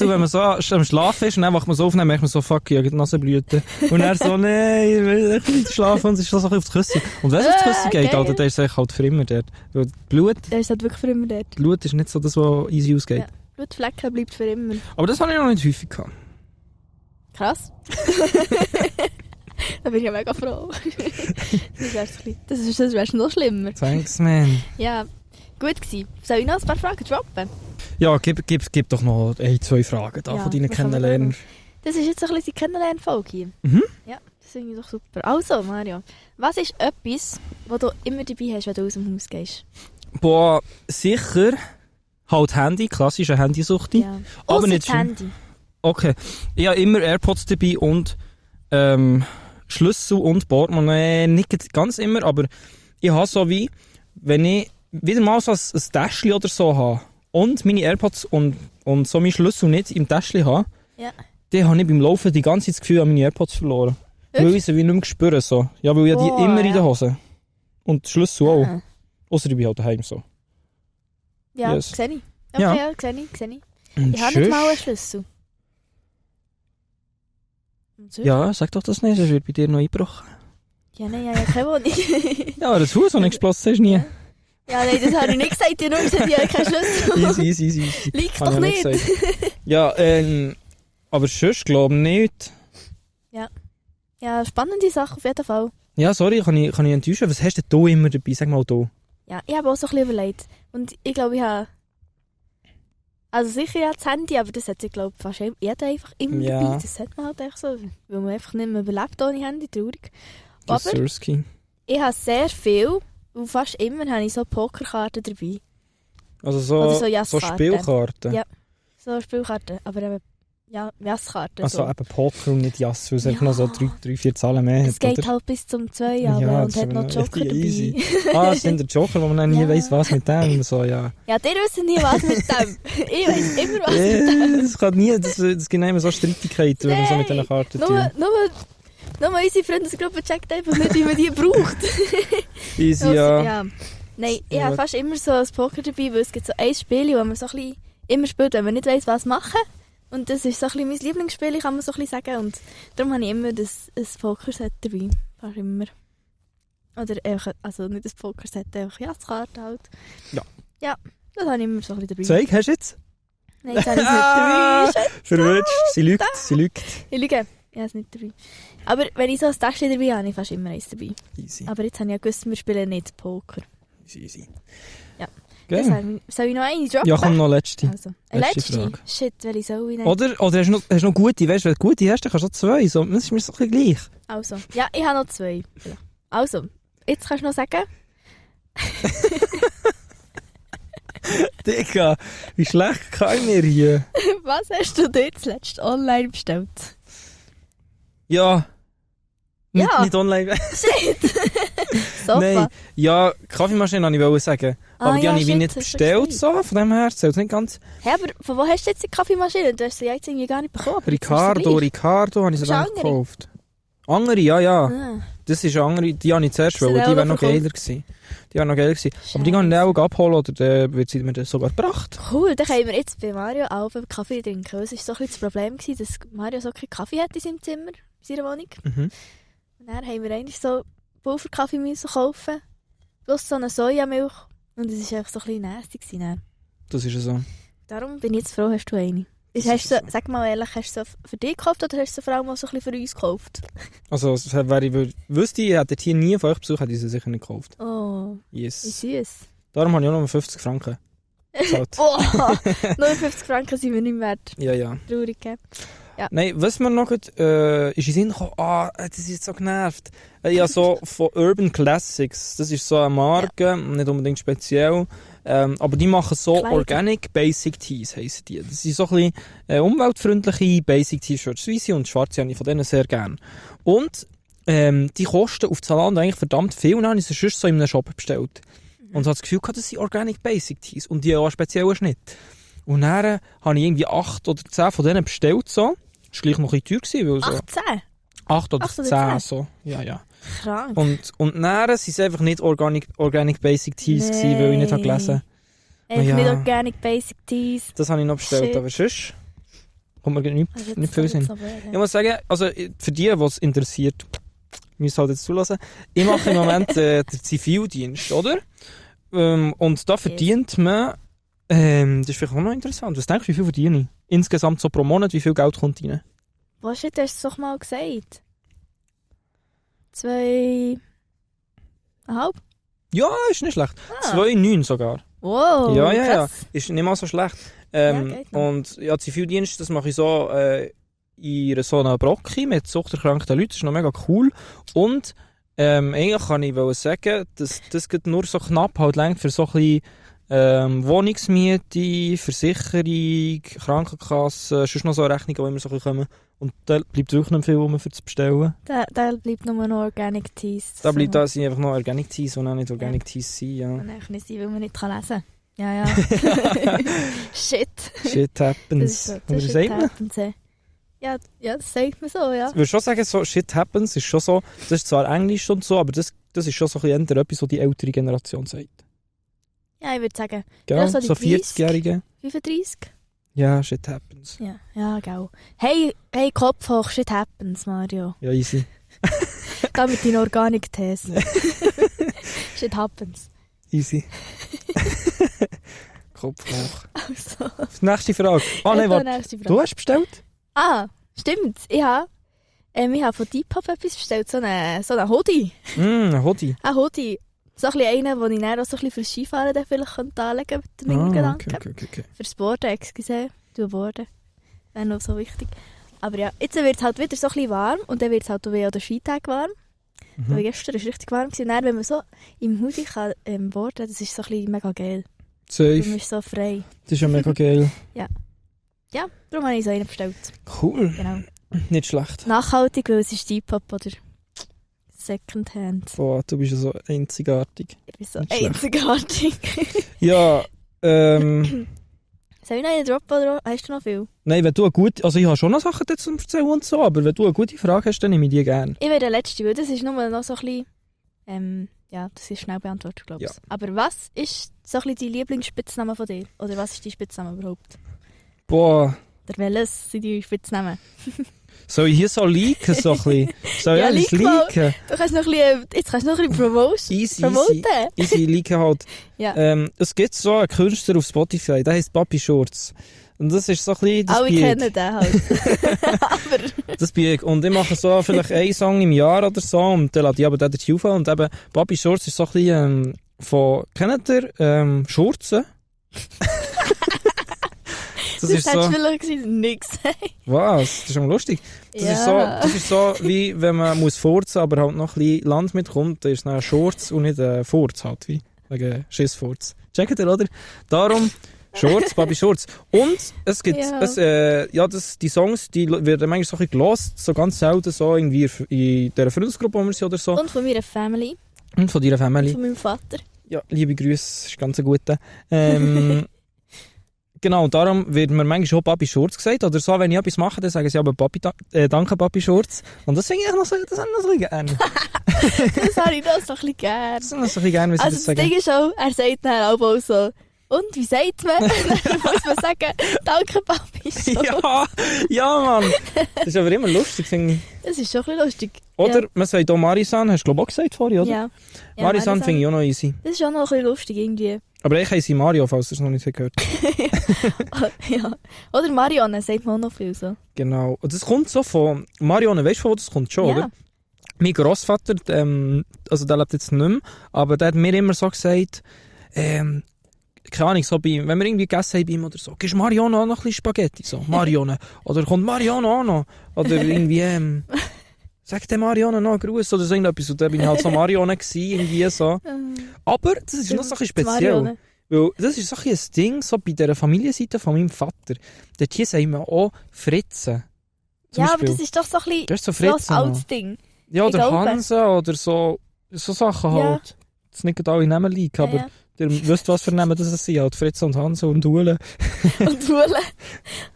wenn man so am Schlafen ist und dann wacht man so auf und dann merkt man so, fuck, ich habe Nasenblüten. Und er so, nein, ich will nicht schlafen und es ist so ein bisschen auf die Küsse. Und wenn es auf die Küsse geht, geil. Alter, dann ist es eigentlich halt für immer dort. Weil Blut Der ist halt wirklich für immer dort. ist nicht so das, was easy ausgeht. Ja. Blutflecken bleibt für immer. Aber das habe ich noch nicht häufig gehabt. Krass. Da bin ich ja mega froh. Das wär's noch schlimmer. Thanks, man. Ja, gut gewesen. Soll ich noch ein paar Fragen droppen? Ja, gib doch noch 2 Fragen da Ja, von deinen was haben wir Kennenlernern. Das ist jetzt ein bisschen die Kennenlernfolge hier. Mhm. Ja, das finde ich doch super. Also, Mario, was ist etwas, was du immer dabei hast, wenn du aus dem Haus gehst? Boah, sicher halt Handy, klassische Handysucht. Ja. Aber Ausser nicht das schlimm. Handy. Okay. Ich habe immer AirPods dabei und Schlüssel und Portemonnaie. Nicht ganz immer, aber ich habe so wie, wenn ich wieder mal so ein Täschchen oder so habe und meine AirPods und so meine Schlüssel nicht im Täschchen habe, Ja. dann habe ich beim Laufen die ganze Zeit das Gefühl, ich habe meine AirPods verloren. Weil ich sie wie nicht mehr spüre. So. Ja, weil ich habe die Oh, immer in ja. der Hose. Und die Schlüssel auch. Ah. Ausser ich bin halt daheim so. Ja, Yes. sehe ich. Okay, Ja. sehe ich. Und Ich habe nicht mal einen Schlüssel. Ja, sag doch das nicht, sonst wird bei dir noch eingebrochen. Ja, nein, ja, keine Wohnung. Ja, das Haus, das nicht geschlossen ist, nie. Ja, nein, das habe ich nicht gesagt. Ich habe nur gesagt, ich habe keinen Schlüssel. Easy. Liegt Habe doch ich nicht. gesagt. Ja, aber sonst glaube ich nicht. Ja, spannende Sache auf jeden Fall. Ja, sorry, kann ich enttäuschen. Was hast denn du immer dabei? Sag mal du. Ja, ich habe auch so ein bisschen überlegt. Und ich glaube, ich habe... Also sicher ja das Handy, aber das hat sich, glaube ich, fast jeder einfach immer Ja. dabei. Das hat man halt echt so, weil man einfach nicht mehr überlebt ohne Handy, traurig. Aber Surski. ich habe sehr viel und fast immer habe ich so Pokerkarten dabei. Also Oder so, so Jasskarten. Spielkarten. Ja. So Spielkarten, aber eben, ja, Jasskarten. Also so. eben Poker und nicht Jass, weil es einfach Ja. noch so 3-4 Zahlen mehr Es hat. geht oder? halt bis zum 2 Ja, aber das und hat ist noch noch Joker dabei. richtig easy. Das sind der Joker, wo man dann nie Ja. weiss, was mit dem. So, ja. Ja, die wissen nie, was mit dem. Ich weiss immer, was mit dem. Das kann nie, das gibt immer so Streitigkeiten, wenn man so mit diesen Karten tut. Nur unsere Freundesgruppe checkt einfach nicht, wie man die braucht. Easy, Also, ja. Nein, ich Ja. habe fast immer so ein Poker dabei, weil es gibt so ein Spiel, wo man so ein bisschen immer spielt, wenn man nicht weiss, was machen. Und das ist so ein bisschen mein Lieblingsspiel, kann man so ein bisschen sagen. Und darum habe ich immer ein Pokerset dabei. Fast immer. Oder einfach, also nicht ein Pokerset, einfach Jazzkarten halt. Ja. Ja, das habe ich immer so ein bisschen dabei. Zeig, hast du jetzt? Nein, das habe ich nicht dabei. Scheiße. Verwünscht, sie lügt. Ich lüge. Ich habe es nicht dabei. Aber wenn ich so ein Täschchen dabei habe, habe ich fast immer eins dabei. Easy, Aber jetzt habe ich ja gewusst, wir spielen nicht Poker. easy. Ja. Geil. Soll ich noch eine droppen? Ja, komm noch letzte. Also, Letzte letzte? Frage. Shit, welche soll ich nehmen? Oder hast du noch gute, weißt du, wenn du gute hast, dann kannst du noch 2. So, das ist mir so ein bisschen gleich. Also, ja, ich habe noch 2. Ja. Also, jetzt kannst du noch sagen. Digga, wie schlecht kann mir hier? Was hast du dir zuletzt online bestellt? Ja. Nicht, Ja. nicht online. Shit! Sofa. Nein. Ja, Kaffeemaschine wollte ich sagen. Aber die ja, habe ich wie shit, nicht hast du bestellt, gesagt. so. Von dem her zählt es nicht ganz. Hä, aber von wo hast du jetzt die Kaffeemaschine? Du hast sie jetzt irgendwie gar nicht bekommen. aber jetzt ist sie Ricardo gleich. habe ich sie Hast du dann andere? gekauft. Andere, ja. Ah. Das ist eine andere, die habe ich zuerst Hast du wollen, die die wäre auch noch verkauft? geiler gewesen. Die wäre noch geiler gewesen. Aber die kann ich auch abholen oder dann wird sie mir dann sogar gebracht. Cool, dann können wir jetzt bei Mario auch einen Kaffee trinken. Es war so ein bisschen das Problem, gewesen, dass Mario so keinen Kaffee hat in seinem Zimmer, in seiner Wohnung. Mhm. Und dann haben wir eigentlich so Pulverkaffee müssen kaufen, plus so eine Sojamilch. Und es war einfach so ein bisschen nasty gewesen dann. Das ist ja so. Darum bin ich jetzt froh, hast du eine. Das Hast ist du, so. sag mal ehrlich, hast du sie für dich gekauft oder hast du sie vor allem auch so ein bisschen für uns gekauft? Also, wäre ich wüsste, ich hätte hier nie von euch Besuch, hätte ich sie sicher nicht gekauft. Oh, wie Yes. süß. Darum habe ich auch noch 50 Franken gezahlt. Oh, nur 50 Franken sind wir nicht wert. Ja. Traurig, gell? Ja. Nein, was mir noch ist in den Sinn gekommen, das ist jetzt so genervt. Ja, so von Urban Classics, das ist so eine Marke, nicht unbedingt speziell, aber die machen so Kleider. Organic Basic Tees, heissen die. Das sind so ein bisschen umweltfreundliche Basic T-Shirts, weiße und schwarze habe ich von denen sehr gerne. Und die kosten auf Zalando eigentlich verdammt viel, und dann habe ich sie sonst so in einem Shop bestellt. Und so habe das Gefühl gehabt, das sind Organic Basic Tees und die haben auch einen speziellen Schnitt. Und dann habe ich irgendwie 8 oder 10 von denen bestellt, so. Das war gleich noch ein bisschen teuer, weil so 18? 8 oder 8 oder 10, 10? so. Ja. Krank. Und dann waren es einfach nicht Organic Basic Tees gewesen, weil ich nicht habe gelesen. Einfach Ja. nicht Organic Basic Tees. Das habe ich noch bestellt, Shit. aber sonst kommt mir nicht Also viel das Sinn. soll jetzt so Ich werden. muss sagen, also für die, was interessiert, müssen halt jetzt zulassen. Ich mache im Moment den Zivildienst, oder? Und da verdient man, das ist vielleicht auch noch interessant. Was denkst du, wie viel verdiene ich? Insgesamt so pro Monat, wie viel Geld kommt rein? Was hast du es doch mal gesagt? 2,5? Ja, ist nicht schlecht. Ah. 2,9 sogar. Wow, Ja. krass. Ist nicht mal so schlecht. Ja, geht noch. Und ja, Zivildienst, das mache ich so in so einer Brocke mit suchterkrankten Leuten. Das ist noch mega cool. Und eigentlich kann ich sagen, dass das geht nur so knapp halt lenkt für so ein bisschen Wohnungsmiete, Versicherung, Krankenkasse, sonst noch so Rechnungen, die immer so ein bisschen kommen. Und da bleibt wirklich nicht viel, um für zu bestellen. Da bleibt nur noch Organic Tees. Da bleibt da sind einfach noch Organic Tees, die auch nicht Organic Tees sind. Ja. Kann eigentlich nicht sein, weil man nicht kann lesen kann. Ja. Shit. Shit happens. Das Oder ist wie shit sagt man? happens, eh. Ja, das sagt man so, ja. Ich würde schon sagen, so Shit happens ist schon so, das ist zwar Englisch und so, aber das ist schon so ein bisschen etwas, was die ältere Generation sagt. Ja, ich würde sagen, Gell? Ja, so so die 40-Jährige. 35. Ja, shit happens. Ja, genau. Hey, Kopf hoch, shit happens, Mario. Ja, easy. Da mit deinen Organik-Thesen. Shit happens. Easy. Kopf hoch. Also. Nächste Frage. Nein, warte. Nächste Frage. Du hast bestellt? Stimmt. Ich habe von Depop etwas bestellt. So einen Hoodie. Ein Hoodie. Ein Hoodie. So ein bisschen einen, den ich dann auch so ein bisschen fürs Skifahren dann vielleicht anlegen könnte, mit dem Hintergedanken. Okay. Fürs Boarden, excuse. Du Boarden. Wäre noch so wichtig. Aber ja, jetzt wird es halt wieder so ein bisschen warm und dann wird es halt auch an den Skitagen warm. Weil gestern war es richtig warm. Und dann, wenn man so im Hoodie kann, boarden, das ist so ein bisschen mega geil. Safe. Man ist so frei. Das ist ja mega geil. Ja, darum habe ich so einen bestellt. Cool. Genau. Nicht schlecht. Nachhaltig, weil es ist Depop oder Secondhand. Boah, du bist ja so einzigartig. Ich bin so Nicht schlecht. einzigartig. Ja, Soll ich noch einen droppen oder hast du noch viel? nein, wenn du eine gute... Also ich habe schon noch Sachen dazu zu erzählen und so, aber wenn du eine gute Frage hast, dann nehme ich die gerne. Ich wäre der Letzte, weil das ist nur noch so ein bisschen... das ist schnell beantwortet, glaube ich. Ja. Aber was ist so ein bisschen dein Lieblingsspitzname von dir? Oder was ist dein Spitzname überhaupt? Boah, Oder welches sind deine Spitznamen? soll ich hier so leaken, so ein bisschen? Soll ich Ja, alles leak mal. leaken? Du kannst noch ein bisschen, jetzt kannst du noch ein bisschen promoten. Easy leaken halt. Ja. Es gibt so einen Künstler auf Spotify, der heisst Papi Shorts. Und das ist so ein bisschen... das Alle Bieg. kennen den halt. Aber Das Bieg. Und ich mache so vielleicht einen Song im Jahr oder so und dann lade ich aber den dazu auf. Und eben, Papi Shorts ist so ein bisschen von... Kennt ihr Schurzen? Das ist hättest so... du vielleicht nichts. Was? Das ist schon lustig. Das ist so, wie wenn man muss furzen, aber halt noch ein bisschen Land mitkommt, dann ist es dann ein Shorts und nicht ein Furz halt, wie wegen Schissfurz. Checkt ihr, oder? Darum Shorts, Papi Shorts. Und es gibt, die Songs, die werden manchmal so ein bisschen gelost, so ganz selten so irgendwie in dieser Freundesgruppe, wo wir sind oder so. Und von meiner Family. Und von deiner Family. Von meinem Vater. Ja, liebe Grüße, das ist ganz ein guter. Genau, darum wird mir manchmal schon Papi Shorts gesagt. Oder so, wenn ich etwas mache, dann sagen sie aber danke Papi Shorts. Und das finde ich noch so, das habe ich noch so gerne. Das habe ich noch so ein bisschen gerne. Das habe ich noch so ein bisschen gerne, wie sie Also das das sagen. Ding ist auch, er sagt dann auch so, und, wie sagt man? Dann muss man sagen, danke Papi Shorts. Ja, Mann. Das ist aber immer lustig, finde ich. Das ist schon ein bisschen lustig. Oder, man sagt auch Marisan, hast du glaube ich auch gesagt vorhin, oder? Ja. Marisan finde ich auch noch easy. Das ist auch noch ein bisschen lustig irgendwie. Aber ich heiße Mario, falls ihr es noch nicht gehört habt. Ja. Oder Marianne, sagt man auch noch viel so. Genau. Und das kommt so von... Marianne, weißt du, von wo das kommt schon, Ja. oder? Mein Grossvater, also der lebt jetzt nicht mehr, aber der hat mir immer so gesagt, keine Ahnung, so wenn wir irgendwie gegessen haben bei ihm oder so, gibst Marianne auch noch ein bisschen Spaghetti? So, Marianne. Oder kommt Marianne auch noch? Oder irgendwie, sag der Marianne noch einen Gruß oder so irgendetwas. Und dann bin ich halt so Marianne gewesen, irgendwie so. Aber das ist noch so ein bisschen speziell. Marianne. Weil das ist so ein Ding, so bei der Familienseite von meinem Vater. Dort hier sagen wir auch Fritzen. Zum Ja, aber Beispiel. das ist doch so ein bisschen Das ist so so ein Fritzen. altes Ding. Ja, oder Ich glaube. Hansen oder so Sachen Ja. halt. Das nicht alle Namen liegen, aber ihr wisst, was für Namen das sind. Halt Fritz und Hansen und Uhle. Und Uhle.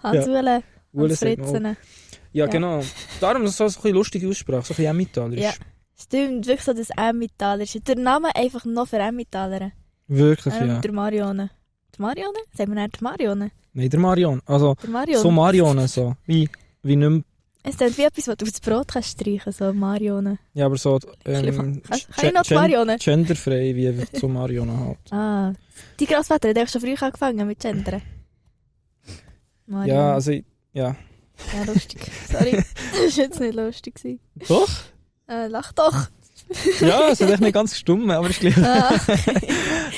Hans-Uhle. Uhle Und sagt man auch. Fritzen. Ja, Ja. genau. Darum ist es so ein bisschen lustige Aussprache, so ein bisschen Emmentaler. Ja. Stimmt, wirklich so das Emmentaler ist. Der Name einfach noch für Emmentaler. Wirklich, ja. Der Marianne. Die Marianne? Sagen wir nicht die Marianne? Nein, der Marion. Also, Der Marianne. so Marione, so. Wie nicht mehr, Es ist wie etwas, was du aufs Brot kannst streichen, so Marianne. ja, aber so, Kann ich noch die Marianne? genderfrei, wie so Marione halt. Ah. Die Grossvater hat schon früh angefangen mit Gendern. Marianne. Ja, also, ja. Ja, lustig. Sorry, das war jetzt nicht lustig. gewesen. Doch? Lach doch. Ja, es hat echt nicht ganz stumm, aber ist gleich. Ah.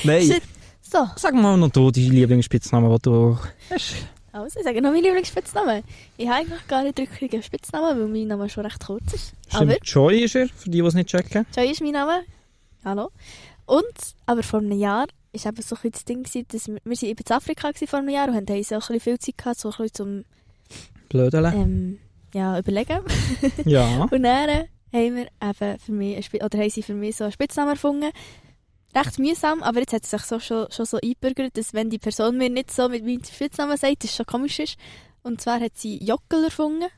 Nein. Shit. So, Sag mal noch du, deine Lieblingsspitznamen, die du hast. also ich sage noch meinen Lieblingsspitznamen. Ich habe eigentlich gar nicht wirklich einen Spitznamen, weil mein Name schon recht kurz ist. Stimmt, Aber Joy ist er, für die, die es nicht checken. Joy ist mein Name. Hallo. Und, aber vor einem Jahr war eben so ein bisschen das Ding, dass wir waren in Afrika vor einem Jahr und haben so ein bisschen viel Zeit gehabt, so ein bisschen zum Blödele. Überlegen. Ja. Und dann haben wir eben für mich, haben sie für mich so einen Spitznamen erfunden. Recht mühsam, aber jetzt hat es sich so schon so eingebürgert, dass wenn die Person mir nicht so mit meinem Spitznamen sagt, das schon komisch ist. Und zwar hat sie Jockel erfunden,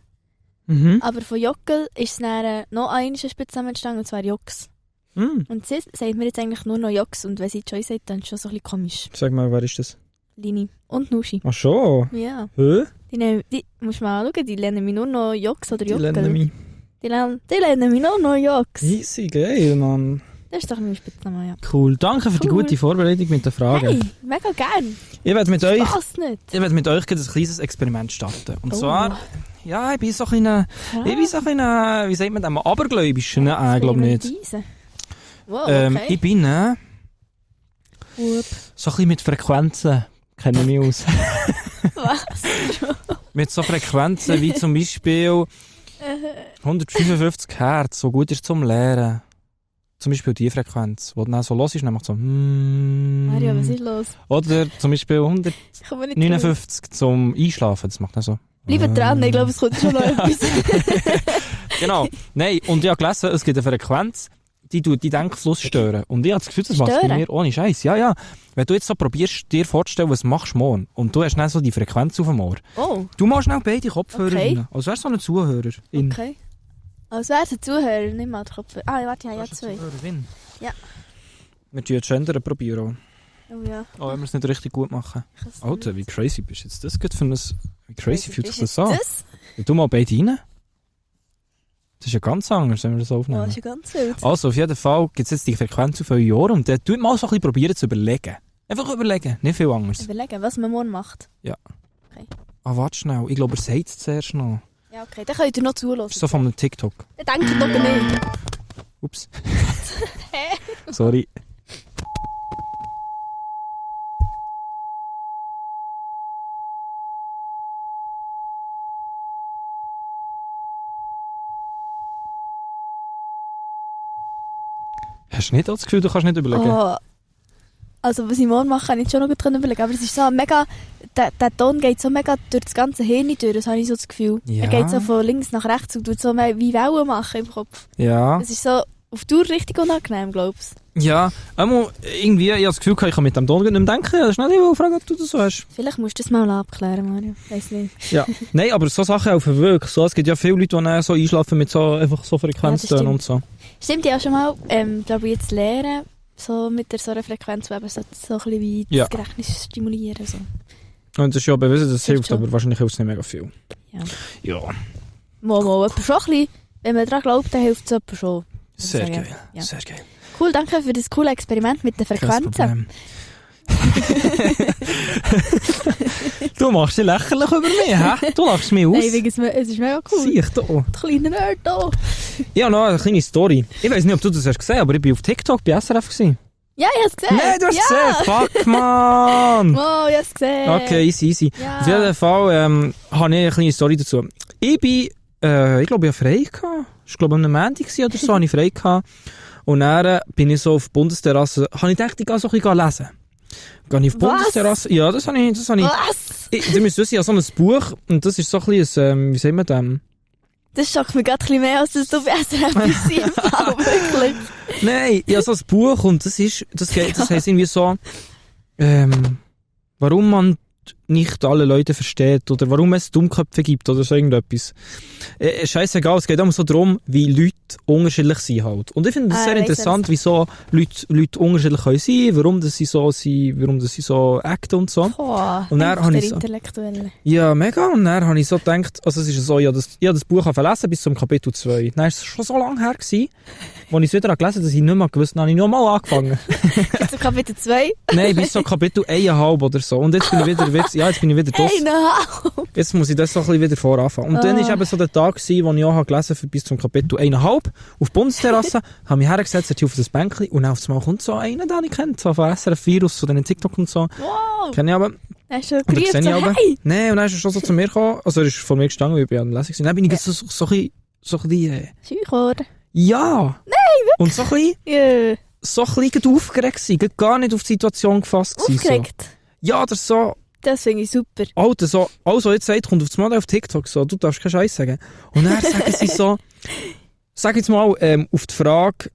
Mhm. aber von Jockel ist es dann noch ein Spitzname entstanden, und zwar Jox. Mhm. Und sie sagt mir jetzt eigentlich nur noch Jox, und wenn sie Joy sagt, dann ist es schon so ein bisschen komisch. Sag mal, wer ist das? Lini und Nushi. Ach schon? Ja. Hä? Die musst du mal anschauen, die lernen mich nur noch Joks oder Die Jockel. lernen mich. Die lernen mich nur noch Joks. Easy, geil, Mann. Das ist doch mein Spitzname, ja. Cool. Danke für die Cool. gute Vorbereitung mit den Fragen. Hey, mega gern. Ich werde mit euch... Spass nicht. Ich werde mit euch ein kleines Experiment starten. Und Oh. zwar, ja, ich bin so ein wie sagt man das, abergläubischen, glaube nicht. Wow, okay. Ich bin so ein bisschen mit Frequenzen, kenne ich mich aus. Was? Mit so Frequenzen wie zum Beispiel 155 Hertz, so gut ist zum Lehren. Zum Beispiel die Frequenz, die dann so los ist, nämlich so Mario, was ist los? Oder zum Beispiel Ich komme nicht drauf. 159 zum Einschlafen, das macht dann so. Bleibt dran, ich glaube, es kommt schon noch etwas. Genau. Nein, und ich habe gelesen, es gibt eine Frequenz, die tut die Denkfluss stören. Und ich habe das Gefühl, das macht bei Stören? mir ohne Scheiß. Ja, ja. Wenn du jetzt so probierst, dir vorzustellen, was machst du morgen, und du hast dann so die Frequenz auf dem Ohr. Oh, Du machst schnell beide Kopfhörer Okay. rein. Als wärst du so ein Zuhörer. okay. Als wäre es ein Zuhörer, nicht mal der Kopf. Ah, warte, ja, zwei. Ja. Wir probieren gendern probieren. Oh ja. Auch wenn wir es nicht richtig gut machen. Ich kann's Alter, wie crazy bist du jetzt das gut für ein... Wie crazy fühlt sich Ist das an? das? Ja, tu mal beide rein. Das ist ja ganz anders, wenn wir das Oh, aufnehmen. das ist ja ganz wild. Also, auf jeden Fall gibt es jetzt die Frequenz auf euer Ohr und dann tut mal so ein bisschen probieren zu überlegen. Einfach überlegen, nicht viel anderes. Überlegen, was man morgen macht. Ah, warte schnell. Ich glaube, er sagt es zuerst noch. Ja, okay, dann könnt ihr noch Das zulassen. ist so von einem TikTok. Dann denkt doch nicht. Ups. Sorry. Hast du nicht auch das Gefühl, du kannst nicht überlegen? Oh. Also, was ich morgen mache, kann ich schon noch gut überlegen. Aber es ist so mega, der Ton geht so mega durch das ganze Hirn durch, das habe ich so das Gefühl. Ja. Er geht so von links nach rechts und tut so mehr wie Wellen machen im Kopf. Ja. Es ist so auf Dauer richtig unangenehm, glaubst du? Ja, einmal irgendwie, ich habe das Gefühl, ich kann mit dem Ton nicht mehr denken. Das ist nicht die Frage, ob du das so hast. Vielleicht musst du das mal abklären, Mario. Weiss nicht. Ja. Nein, aber so Sachen helfen wirklich. So, es gibt ja viele Leute, die dann so einschlafen mit so, einfach so Frequenztönen stimmt. und so. Stimmt, ich habe schon mal, glaube ich, jetzt lernen, so mit der so einer Frequenz, wo eben so ein bisschen wie Ja. das Gedächtnis stimulieren. So. Und das ist ja bewiesen, das hilft, schon. aber wahrscheinlich hilft es nicht mega viel. Ja. Ja, Mal, etwa schon ein bisschen. Wenn man daran glaubt, dann hilft es etwa schon. muss ich sehr sagen. geil. Ja. Sehr geil. Cool, danke für das coole Experiment mit den Kein Frequenzen. Problem. Du machst dich lächerlich über mich, hä? Du lachst mich aus. Nein, wegen es ist mega cool. Sieh ich da. Der kleine Nerd hier. Ich habe noch eine kleine Story. Ich weiss nicht, ob du das hast gesehen, aber ich war auf TikTok bei SRF gewesen. Ja, ich habe es gesehen. Nein, du hast es ja. gesehen. Fuck, man. Oh, ich habe es gesehen. Okay, easy. Ja. Auf jeden Fall habe ich eine kleine Story dazu. Ich bin, ich glaube, ich hatte frei gehabt. Ich glaube, am Montag oder so, hatte ich frei gehabt. Und dann bin ich so auf die Bundesterrasse, habe ich gedacht, ich gehe so ein bisschen lesen. Gehe ich auf die Was? Bundesterrasse? Ja, das habe ich. Was? Ihr müsst wissen, ich habe so ein Buch, und das ist so ein bisschen, wie sagen wir das? Das schockt mich gerade ein bisschen mehr, als dass du bei SRF bist. Im Fall, wirklich. Nein, ich habe so ein Buch, und das heisst irgendwie so, warum man nicht alle Leute versteht, oder warum es Dummköpfe gibt, oder so irgendetwas. Scheissegal, es geht immer so darum, wie Leute unterschiedlich sind halt. Und ich finde das sehr weiss interessant, wieso Leute unterschiedlich können sein, warum das sie so sind, warum das sie so acten und so. Boah, Und dann einfach habe der ich so- Intellektuelle. Ja, mega. Und dann habe ich so gedacht, also es ist so, ich habe das Buch gelesen bis zum Kapitel 2. Dann war es schon so lange her gewesen, als ich es wieder gelesen habe, dass ich nicht mehr gewusst habe, dann habe ich nochmal angefangen. Bis zu Kapitel 2. Nein, bis so Kapitel 1,5 oder so. Und jetzt bin ich wieder draus. Jetzt muss ich das so ein bisschen wieder voranfangen. Und dann war eben so der Tag, gewesen, wo ich auch gelesen habe, bis zum Kapitel 1,5 auf der Bundesterrasse, habe mich hergesetzt, auf das Bänkchen, und dann auf einmal kommt so einer, den ich kenne, so von SRF Virus, so den TikTok und so. Wow. Kenne ich aber. Hast du schon Und dann gerufen, sehe so, ich aber. hey? Nein, und dann ist er schon so zu mir gekommen, also er ist vor mir gestanden, weil ich bei einer Lesung war. Dann bin ich jetzt so ein bisschen, Schüch, oder? ja. Nein, wirklich? Und so ein bisschen aufgeregt gewesen, gar nicht auf die Situation gefasst gewesen. Aufgeregt. So. Ja, das so, Das finde ich super. Alter, so, also jetzt sagt, kommt auf das Modell auf TikTok so, du darfst keinen Scheiß sagen. Und dann sagen sie so, sag jetzt mal, auf die Frage,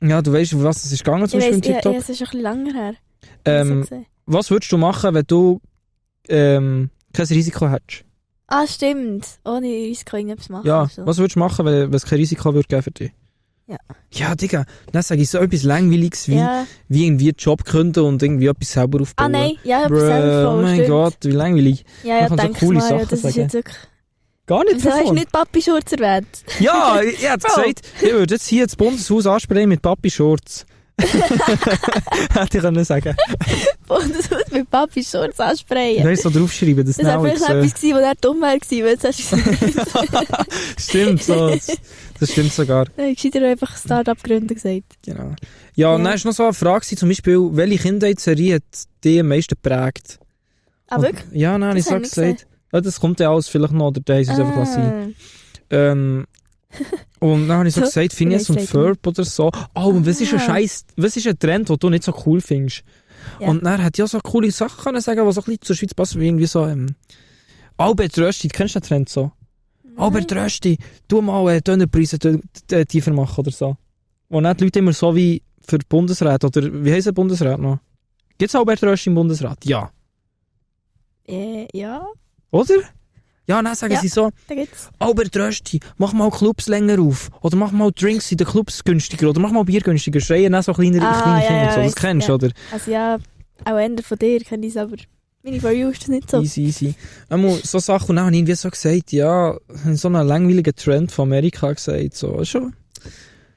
ja, du weißt, auf was es ist gegangen, zum Ich Beispiel weiss, im TikTok. es ist schon ein bisschen länger her. So Was würdest du machen, wenn du kein Risiko hättest? ah, stimmt. Ohne Risiko irgendetwas machen. Ja, oder so. was würdest du machen, wenn es kein Risiko würde geben für dich? Ja, Digga, dann sage ich so etwas Langweiliges wie irgendwie einen Job gründen und irgendwie etwas selber aufbauen. Ah nein, ja, etwas Bruh, selber aufbauen, oh mein stimmt. Gott, wie langweilig. Ja, Man kann so denk coole mal, Sachen das ist sagen. jetzt wirklich... Gar nicht Wieso hast du davon. nicht Papi-Schurz erwähnt? Ja, ich hätte gesagt, ich würde jetzt hier das Bundeshaus ansprechen mit Papi-Shorts. Hätte ich können sagen. Bundeshaus mit Papi-Schurz ansprechen. Du hast so draufschreiben, das Das war vielleicht Now etwas gewesen, wo er dumm war, weil jetzt hast du gesagt. Stimmt, so. Das stimmt sogar. Ich hätte dir einfach Start-up gründen gesagt. Genau. Ja, und dann war noch so eine Frage, zum Beispiel, welche Kindheitsserie hat dich am meisten geprägt? Ah, wirklich? Ja, nein, ich Das so hab ich gesagt. Ja, das kommt ja alles vielleicht noch, oder da haben sie es einfach lassen. Und dann habe ich so So, gesagt, Phineas und vielleicht Ferb oder so. Oh, und was ist ein Trend, den du nicht so cool findest? Ja. Und dann hätte ich auch so coole Sachen können sagen, die so ein bisschen zur Schweiz passen, wie irgendwie so, Albert Rösti, kennst du den Trend so? Albert Rösti, tu mal Dönerpreise tiefer machen oder so. Wo nicht die Leute immer so wie für die Bundesrat, oder wie heisst der Bundesrat noch? Gibt es Albert Rösti im Bundesrat? Ja. Ja, Oder? Ja, dann sagen Ja. sie so, da geht's. Albert Rösti, mach mal Clubs länger auf. Oder mach mal Drinks in den Clubs günstiger. Oder mach mal Bier günstiger. Schreien dann so kleine Ah, Kinder ja, und so. Das weiss, kennst du, ja. oder? Also ja, auch Ende von dir kenne ich es, aber meine For You ist das nicht so. Easy. Einmal so Sachen. Und dann habe ich irgendwie so gesagt, ja, so einen langweiligen Trend von Amerika gesagt. So, schon.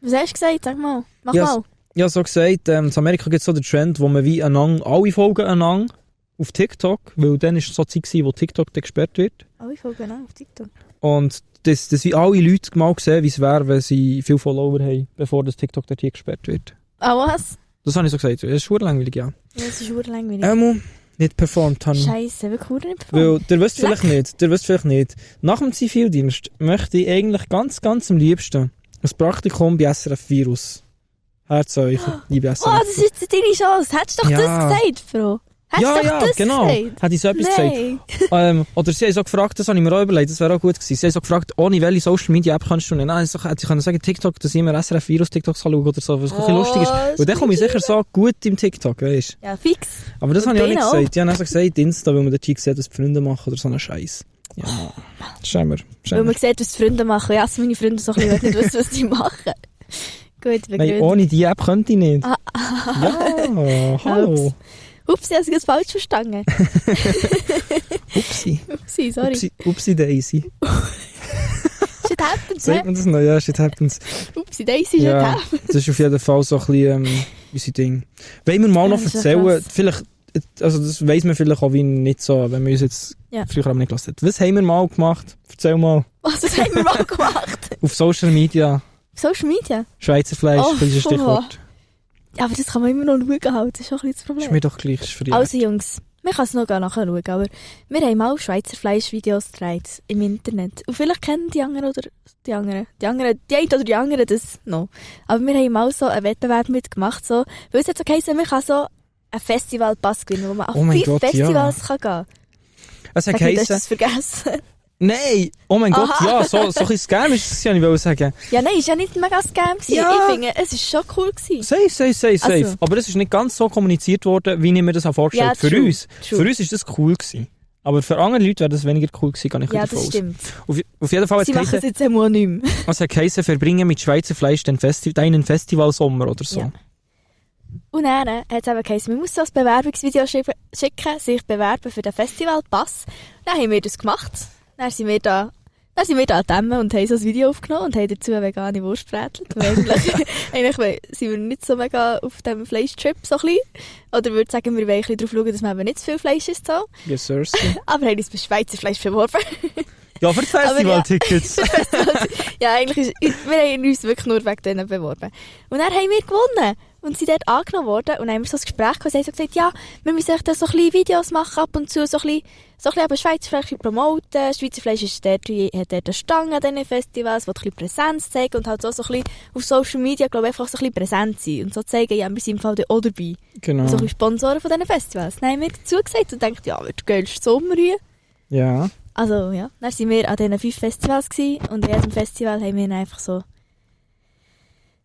Was hast du gesagt? Sag mal. Mach Ja, mal. Ja, so gesagt, in Amerika gibt es so den Trend, wo man wie alle folgen einander auf TikTok, weil dann war es so Zeit, wo TikTok dann gesperrt wird. Oh, ich folge genau auf TikTok. Und das wie alle Leute mal sehen, wie es wäre, wenn sie viele Follower haben, bevor das TikTok dort hier gesperrt wird. Ah, was? Das habe ich so gesagt. Das ist schon langweilig, ja. Ja, das ist verdammt langweilig. Nicht performt haben. Scheiße, wir können nicht Weil, performen. ihr wisst vielleicht nicht, nach dem Zivildienst möchte ich eigentlich ganz am liebsten ein Praktikum bei SRF Virus. Herz euch, liebe SRF. Oh, das ist jetzt deine Chance. Hättest du doch Ja. das gesagt, Frau? Hättest du doch das genau. gesagt? Hätte ich so etwas Nein. gesagt. Oder sie haben so gefragt, das habe ich mir auch überlegt, das wäre auch gut gewesen. Sie haben so gefragt, ohne welche Social Media App kannst du nehmen? Nein, hätte ich können sagen, TikTok, dass ich immer SRF Virus TikToks schauen oder so, was ein bisschen lustig ist. Und dann komme ich sicher so gut im TikTok, weißt du. Ja, fix. Aber das Und habe ich auch nicht den auch. gesagt. Ich habe so gesagt, Insta, weil man dort sieht, was die Freunde machen oder so einen Scheiß. Ja, schämen Weil man sieht, was die Freunde machen. Ja, also meine Freunde so ein bisschen nicht wissen, was die machen. Gut, Nein, begründet. ohne die App könnte ich nicht. Ah. Ja, hallo. Ups, ich habe es falsch verstanden. Upsi. Upsi, sorry. Upsi Daisy. Shit happens, Sagt hä? man das noch? Ja, shit happens. Upsi, Daisy, shit Ja, happens. das ist auf jeden Fall so ein bisschen unser Ding. Wollen wir mal Ja, noch das ist erzählen, krass. vielleicht, also das weiss man vielleicht auch wie nicht so, wenn wir uns jetzt Ja. früher aber nicht gelassen hat. Was haben wir mal gemacht? Erzähl mal. Was haben wir mal gemacht? Auf Social Media, Social Media? Schweizer Fleisch, Oh, das ist ein Stichwort. Ja, aber das kann man immer noch schauen halt. Das ist auch ein bisschen das Ist Problem. mir doch gleich, ist für dich. Also Jungs, man kann es noch nachher schauen, aber wir haben mal Schweizer Fleischvideos gedreht im Internet. Und vielleicht kennen die anderen oder die einen oder die anderen das noch. Aber wir haben mal so einen Wettbewerb mitgemacht, so, weil es jetzt so geheißen, man kann so einen Festivalpass gewinnen, wo man auf Oh mein 5 Gott, ja. Festivals kann gehen. Es hat Sag nicht, hast du geheißen, das vergessen? nein, oh mein Gott, Aha. ja, so ein bisschen Scam ist es, ich wollte sagen. Ja, nein, ist ja nicht mega Scam gewesen. Ja. Ich finde, es ist schon cool gewesen. Safe. Also. Aber es ist nicht ganz so kommuniziert worden, wie ich mir das auch vorgestellt habe. Ja, Für true, uns. true. Für uns ist das cool gewesen. Aber für andere Leute wäre das weniger cool gewesen, kann ich Ja, davon das aus. stimmt. Auf jeden Fall hat Sie es machen es geheißen, jetzt einmal nicht mehr. es hat geheißen, verbringen mit Schweizer Fleisch deinen Festivalsommer oder so. Ja. Und dann hat es eben geheißen, man muss so ein Bewerbungsvideo schicken, sich bewerben für den Festivalpass. Dann haben wir das gemacht. Dann sind wir da an Dämmen und haben so ein Video aufgenommen und haben dazu eine vegane Wurst gebrätelt. Weil eigentlich sind wir nicht so mega auf diesem Fleischtrip so ein bisschen. Oder würde sagen, wir wollen ein bisschen darauf schauen, dass man eben nicht zu viel Fleisch isst. So. Yes, sir. Aber haben uns bei Schweizer Fleisch beworben. Ja, für die Festivaltickets. Ja, eigentlich wir haben uns wirklich nur wegen denen beworben. Und dann haben wir gewonnen. Und sind dort angenommen worden. Und dann haben wir so ein Gespräch gehabt. Sie haben so gesagt, ja, wir müssen echt so ein bisschen Videos machen ab und zu, so ein bisschen eben Schweizer Fleisch promoten. Schweizer Fleisch ist dort, hat dort eine Stange an diesen Festivals, die ein bisschen Präsenz zeigen und halt so ein bisschen auf Social Media, glaube ich, einfach so ein bisschen präsent sein. Und so zeigen, ja, wir sind im Fall auch dabei. Genau. So ein bisschen Sponsoren von diesen Festivals. Dann haben wir dazu gesagt und gedacht, ja, wird der geilste Sommer hier. Ja. Also, ja, dann waren wir an diesen 5 Festivals gewesen, und in jedem Festival haben wir dann einfach so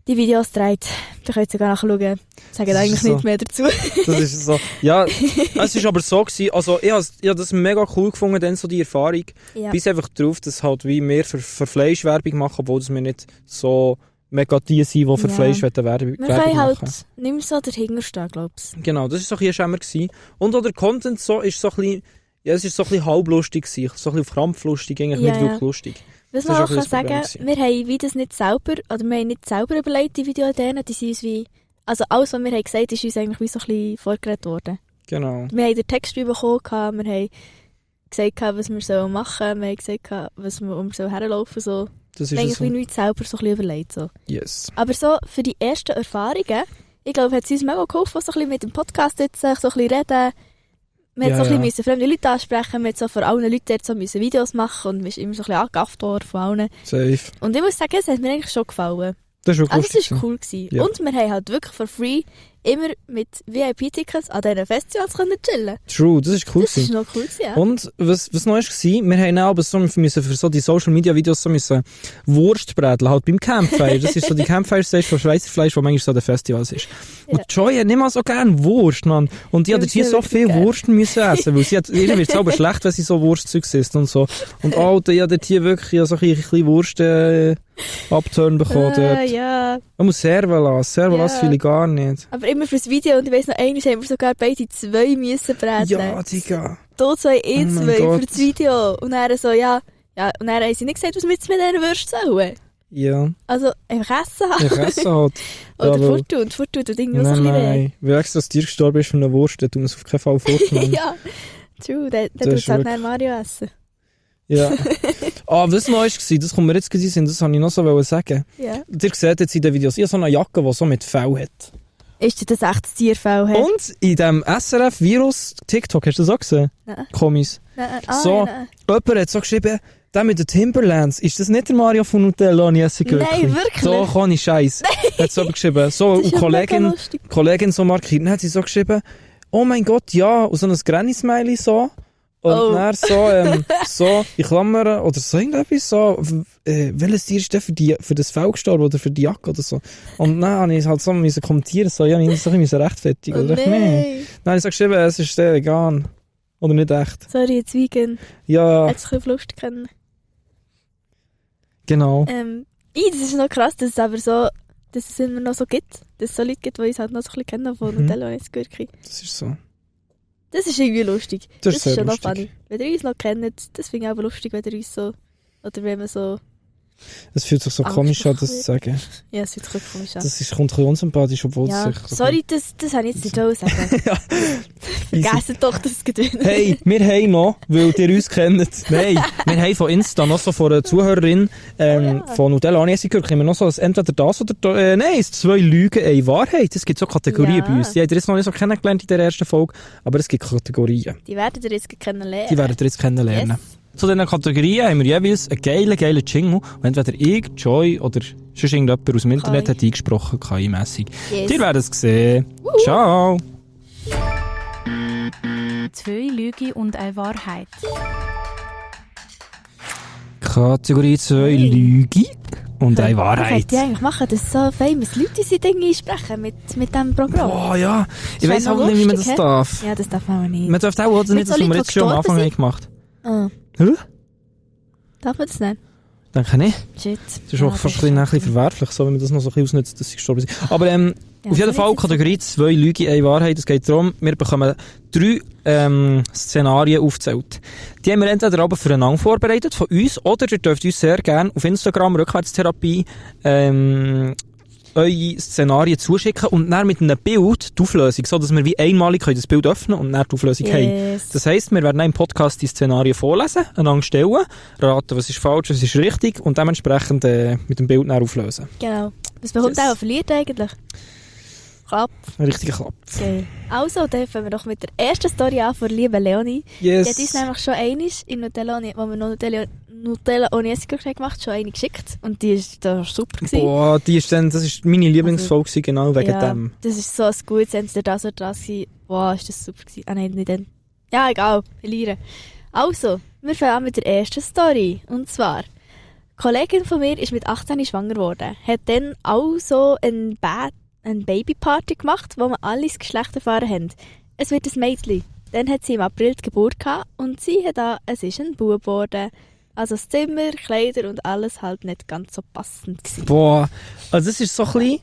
die Videos gedreht. Da könnt ihr sogar nachschauen. Sagen Das ist eigentlich so. nicht mehr dazu. Das ist so. Ja, es ist aber so gewesen, also ich habe das mega cool gefunden, dann so die Erfahrung. Ja. Bis einfach drauf, dass halt wie mehr für Fleischwerbung machen, obwohl das wir nicht so mega die sein, die für Ja. Fleisch Werbung Wir können halt machen. nicht mehr so dahinter stehen, glaube ich. Genau, das war so ein bisschen ein Schämer. Und auch der Content so ist so ein bisschen, ja, es ist so ein bisschen halblustig gewesen, so ein bisschen auf Krampflustig, eigentlich Ja, nicht ja. wirklich lustig. Was Das man ist auch auch ein kann bisschen das sagen, Problem wir haben wie das nicht selber, oder wir haben nicht selber überlegt, die Videoideen, die sind uns wie, also alles, was wir haben gesagt, ist uns eigentlich wie so ein bisschen vorgeredet worden. Genau. Wir haben den Text bekommen, wir haben gesagt, was wir machen sollen, wir haben gesagt, was wir herlaufen sollen. Das Wir haben ist eigentlich so. wie nichts selber so ein bisschen überlegt. So. Yes. Aber so für die ersten Erfahrungen, ich glaube, hat es uns mega geholfen, so ein bisschen mit dem Podcast jetzt, so ein bisschen reden. Wir Ja, mussten so ein ja. bisschen fremde Leute ansprechen, wir mussten so vor allen Leuten jetzt so müssen Videos machen und wir sind immer so ein bisschen angegafft worden von allen. Safe. Und ich muss sagen, es hat mir eigentlich schon gefallen. Das ist wirklich Also es lustig. war cool gewesen. Ja. Und wir haben halt wirklich for free immer mit VIP-Tickets an diesen Festivals können chillen. True, das ist cool Das gewesen. ist noch cool gewesen, ja. Und was noch war, wir haben auch aber so, wir müssen für so die Social Media Videos so müssen Wurst bräteln, halt beim Campfire. Das ist so die Campfire-Stage von Schweizer Fleisch, wo manchmal so an den Festivals ist. Und Joy hat nicht mal so gerne Wurst, Mann. Und die hat Das hier ist so wirklich viel geil. Wurst müssen essen, weil sie hat, ihr wird es aber schlecht, wenn sie so Wurstzeugs isst und so. Und die hat dort hier wirklich so ein bisschen Wurst, abturn bekommen dort. Ja. Man muss Servalas Ja. fühle ich gar nicht. Aber immer fürs Video, und ich weiss noch, einmal haben wir sogar beide 2 müssen bräteln. Ja, Digga. Du 2, ich Oh mein 2 Gott. für das Video. Und dann so, ja. Und dann haben sie nicht gesagt, was wir jetzt mit diesen Würsten sollen. Ja, Also, einfach essen haben. ich esse halt. Oder Ja, forttun tut irgendwie so ein Nein, bisschen weh. nein. Wenn extra das Tier gestorben ist von einer Wurst, dann tun wir es auf keinen Fall fortnehmen. Ja, true, dann Das tut ist es halt wirklich- dann Mario essen. Ja. Was noch war, das kommt mir jetzt gerade in den Sinn, das wollte ich noch so sagen. Ja. Ihr seht jetzt in den Videos, ich habe so eine Jacke, die so mit Fell hat. Ist das echt das Tierfell? Hey? Und in dem SRF-Virus TikTok, hast du das auch gesehen? Nein. Kommis. Nein, So. nein. Jemand hat so geschrieben, der mit den Timberlands, ist das nicht der Mario von Nutella und Jesse Gürkli? Nein, wirklich? Doch, ohne Scheiß. Hat so geschrieben. So, Das und ist ja mega Kollegin, lustig. Kollegin so markiert. Dann hat sie so geschrieben, oh mein Gott, ja, und so ein Granny-Smiley so. Und Oh. dann so, in Klammern, oder so irgendetwas so, welches Tier ist denn für das Fell gestorben oder für die Jacke oder so. Und dann habe ich halt so müssen kommentieren, so, ja, ich musste so ein bisschen rechtfertigen. Oh Oder ich, nee. nein. Dann habe ich so geschrieben, es ist vegan. Oder nicht echt. Sorry, jetzt vegan. Ja, Hätte ich auf Lust können. genau. Das ist noch krass, dass es aber so, dass es immer noch so gibt. Dass es so Leute gibt, die uns halt noch so ein bisschen kennen von Nutella und jetzt Gürkli. Das ist so. Das ist irgendwie lustig. Das ist sehr schon noch lustig. funny. Wenn ihr uns noch kennt, das finde ich aber lustig, wenn ihr uns so, oder wenn man so, Es fühlt sich so komisch an, das zu sagen. ja, es wird wirklich komisch an. Das ist, kommt ein bisschen unsympathisch, obwohl Ja, es sich so... sorry, das habe ich jetzt nicht wollen sagen. Ja. Vergessen doch das Gedöns. Hey, wir haben noch, weil ihr uns kennt, nein, wir haben von Insta noch so von einer Zuhörerin von Nutella und Jesse Gürkli, haben wir noch so ein entweder das oder nein, es 2 Lügen, eine Wahrheit. Es gibt so Kategorien Ja. bei uns. Die habt ihr jetzt noch nicht so kennengelernt in der ersten Folge, aber es gibt Kategorien. Die werdet ihr jetzt kennenlernen. Die werdet ihr jetzt kennenlernen. Yes. Zu diesen Kategorien haben wir jeweils einen geilen Jingle. Und entweder ich, Joy oder sonst irgendjemand aus dem Internet hat eingesprochen, KI-mässig. Yes. Ihr werdet es sehen. Ciao! 2 Lügen und eine Wahrheit. Kategorie 2 Lüge und eine Ich Wahrheit. hätte eigentlich machen, dass so famous Leute sind Dinge sprechen mit diesem Programm. Boah, ja. Ich Ist weiss auch halt nicht, wie man das lustig, hä? darf. Ja, das darf man auch nicht. Man darf auch nicht, Mit das, so was wir Leuten, jetzt die schon am Anfang gestorben haben gemacht. Ah, Hä? darf man das nicht? Denke nicht. Shit. Das ist auch fast ein bisschen verwerflich, so, wenn man das noch so ein bisschen ausnutzt, dass sie gestorben sind. Aber Ja, auf jeden so Fall jetzt- Kategorie 2 Lüge, eine Wahrheit. Es geht darum, wir bekommen 3 Szenarien aufgezählt. Die haben wir entweder aber füreinander vorbereitet, von uns, oder ihr dürft uns sehr gerne auf Instagram Rückwärtstherapie eure Szenarien zuschicken und dann mit einem Bild die Auflösung, so dass wir wie einmalig das Bild öffnen und dann die Auflösung haben. Yes. Das heisst, wir werden dann im Podcast die Szenarien vorlesen, einander stellen, raten, was ist falsch, was ist richtig und dementsprechend mit dem Bild dann auflösen. Genau. Was bekommt Yes. auch verliert eigentlich? Klapp. Ein richtiger Klapp. Geil. Also, dann fangen wir doch mit der ersten Story an von liebe Leonie. Die hat uns Yes. nämlich schon einmal in Nutella, wo wir noch Nutella ohne Essig gemacht haben, schon eine geschickt. Und die ist da super gewesen. Boah, das ist meine Lieblingsfolge gewesen, genau wegen ja, dem. das ist so ein gutes, entweder das oder das gewesen. Boah, ist das super gewesen. Ah nein, nicht dann. Ja, egal, verlieren. Also, wir fangen an mit der ersten Story. Und zwar, eine Kollegin von mir ist mit 18 schwanger geworden. Hat dann auch so eine Babyparty gemacht, wo wir alle das Geschlecht erfahren haben. Es wird ein Mädchen. Dann hat sie im April die Geburt gehabt und sie hat es ist ein Bub geworden. Also das Zimmer, Kleider und alles halt nicht ganz so passend gewesen. Boah, also das ist so ein bisschen...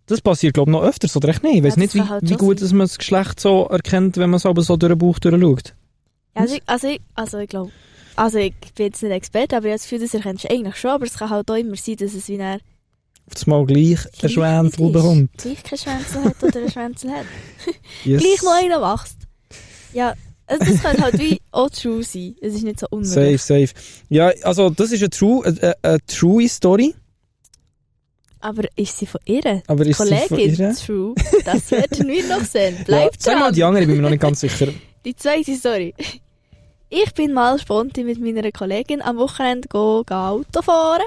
Das passiert, glaube ich, noch öfters, oder echt nicht? Ich weiss Ja, nicht, das kann halt wie schon gut dass man das Geschlecht so erkennt, wenn man es aber so durch den Bauch durchschaut. Ja, ich glaube, ich bin jetzt nicht Experte, aber ich habe das Gefühl, das erkennst du eigentlich schon, aber es kann halt auch immer sein, dass es wie ein Auf das Mal gleich ein Schwänzel bekommt. gleich kein Schwänzel hat oder ein Schwänzel hat. Yes. Gleich noch einer wächst. Ja, also das könnte halt wie auch true sein. Es ist nicht so unmöglich. Safe. Ja, also das ist eine true Story. Aber ist sie von ihr? Aber ist sie von Kollegin ihr? true? Das werden wir noch sehen. Ja, Bleibt sag mal dran. die andere, ich bin mir noch nicht ganz sicher. Die zweite Story. Ich bin mal spontan mit meiner Kollegin am Wochenende Auto fahren.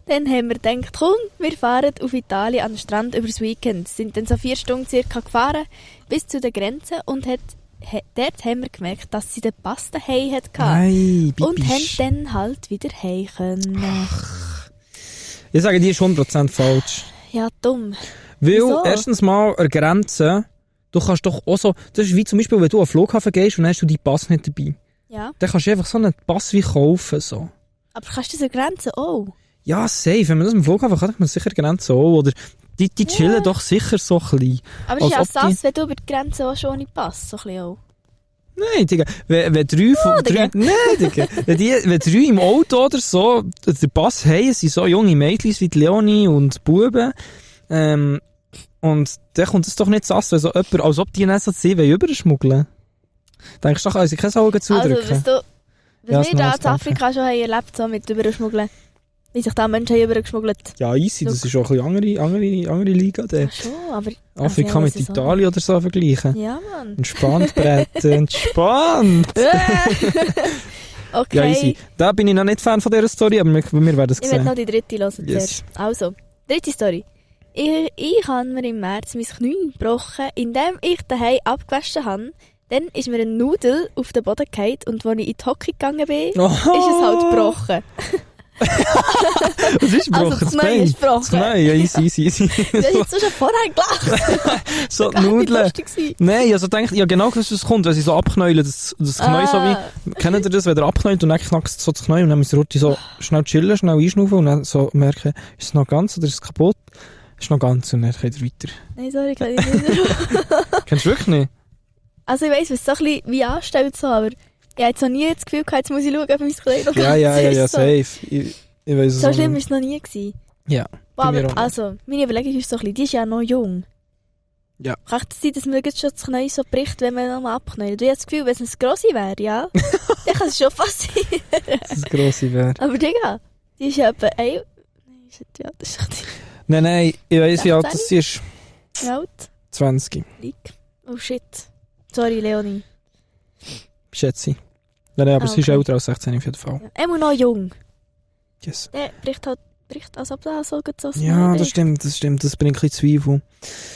Dann haben wir gedacht, komm, wir fahren auf Italien an den Strand übers Weekend. Sind dann so 4 Stunden circa gefahren bis zu der Grenze und dort haben wir gemerkt, dass sie den Pass daheim hatte. Nein, Und haben Bibisch. dann halt wieder heim können. Ich sage, die ist 100% falsch. Ja, dumm. Weil, Wieso? erstens mal, an der Grenze, du kannst doch auch so, das ist wie zum Beispiel, wenn du an den Flughafen gehst und dann hast du deinen Pass nicht dabei. Ja. Dann kannst du einfach so einen Pass wie kaufen, so. Aber kannst du das ergrenzen? Oh. Ja, safe. Wenn man das am Flughafen kann, kann man sicher Grenzen auch. Oder die chillen doch sicher so ein bisschen. Aber es ist ja Als ob die- sass, wenn du über die Grenze auch schon ohne Pass. So ein bisschen auch. Nein, Digga. Wenn drei von... Digga. Nein, Digga. wenn 3 im Auto oder so den Pass haben, sind so junge Mädchen wie die Leonie und Buben. Und dann kommt es doch nicht sass, wenn so jemand, als ob die nicht so sie überschmuggeln. Denkst du doch, also kein Auge zudrücken? Also, was Ja, wir das da in nachdenken. Afrika schon haben erlebt, so mit überschmuggeln. Wie sich da Menschen haben übergeschmuggelt. Ja, easy. Das ist auch ein bisschen andere Liga. Der. Ja, schon, aber... Afrika also, mit das ist Italien oder so vergleichen. Ja, Mann. Entspannt, Brett. Entspannt. Okay. Ja, easy. Da bin ich noch nicht Fan von dieser Story, aber wir werden es Ich will sehen. noch die dritte hören Yes. zuerst. Also, dritte Story. Ich habe mir im März mein Knie gebrochen, indem ich daheim abgewaschen habe. Dann ist mir eine Nudel auf den Boden gefallen und als ich in die Hocke gegangen bin, Oh. ist es halt gebrochen. Was ist gebrochen? Also das Knie ist gebrochen. Das Knie, ja, easy. Du hast jetzt schon vorher gelacht. So Gar nicht Nudeln. lustig gewesen. Nein, also denke ja genau, dass es kommt, wenn sie so abknäulen, das Knie so wie, kennt ihr das, wenn ihr abknäult und dann knackt so das Knie und dann müssen sie so schnell chillen, schnell einschnaufen und dann so merken, ist es noch ganz oder ist es kaputt? Ist noch ganz und dann geht er weiter. Nein, sorry, kann ich nicht. Kennst du wirklich nicht? Also ich weiss, was so ein bisschen wie anstellt, so, aber ich habe jetzt noch nie das Gefühl gehabt, jetzt muss ich schauen, ob mein Kleid noch Ja, ganz ist, so. safe. Ich weiss es So auch schlimm nicht. war es noch nie gewesen. Ja, Boah, bei mir aber auch nicht. also, meine Überlegung ist so ein bisschen, die ist ja noch jung. Ja. Kann es sein, dass man jetzt schon das Knie so bricht, wenn man nochmal abknallt? Du hast das Gefühl, wenn es eine grosse wäre, ja, dann kann es schon passieren. Das ist grosse wäre. Aber Digga, die ist ja etwa... Ja, das ist richtig Nein, ich weiss, wie alt 16? sie ist. alt. 20, Oh shit. Sorry, Leonie. schätze ich. Nein, aber sie ist Okay. älter als 16 auf jeden Fall. Ja. Immer noch jung. Yes. Der bricht, als ob das so gut so Ja, das stimmt. Das bringt ein bisschen Zweifel.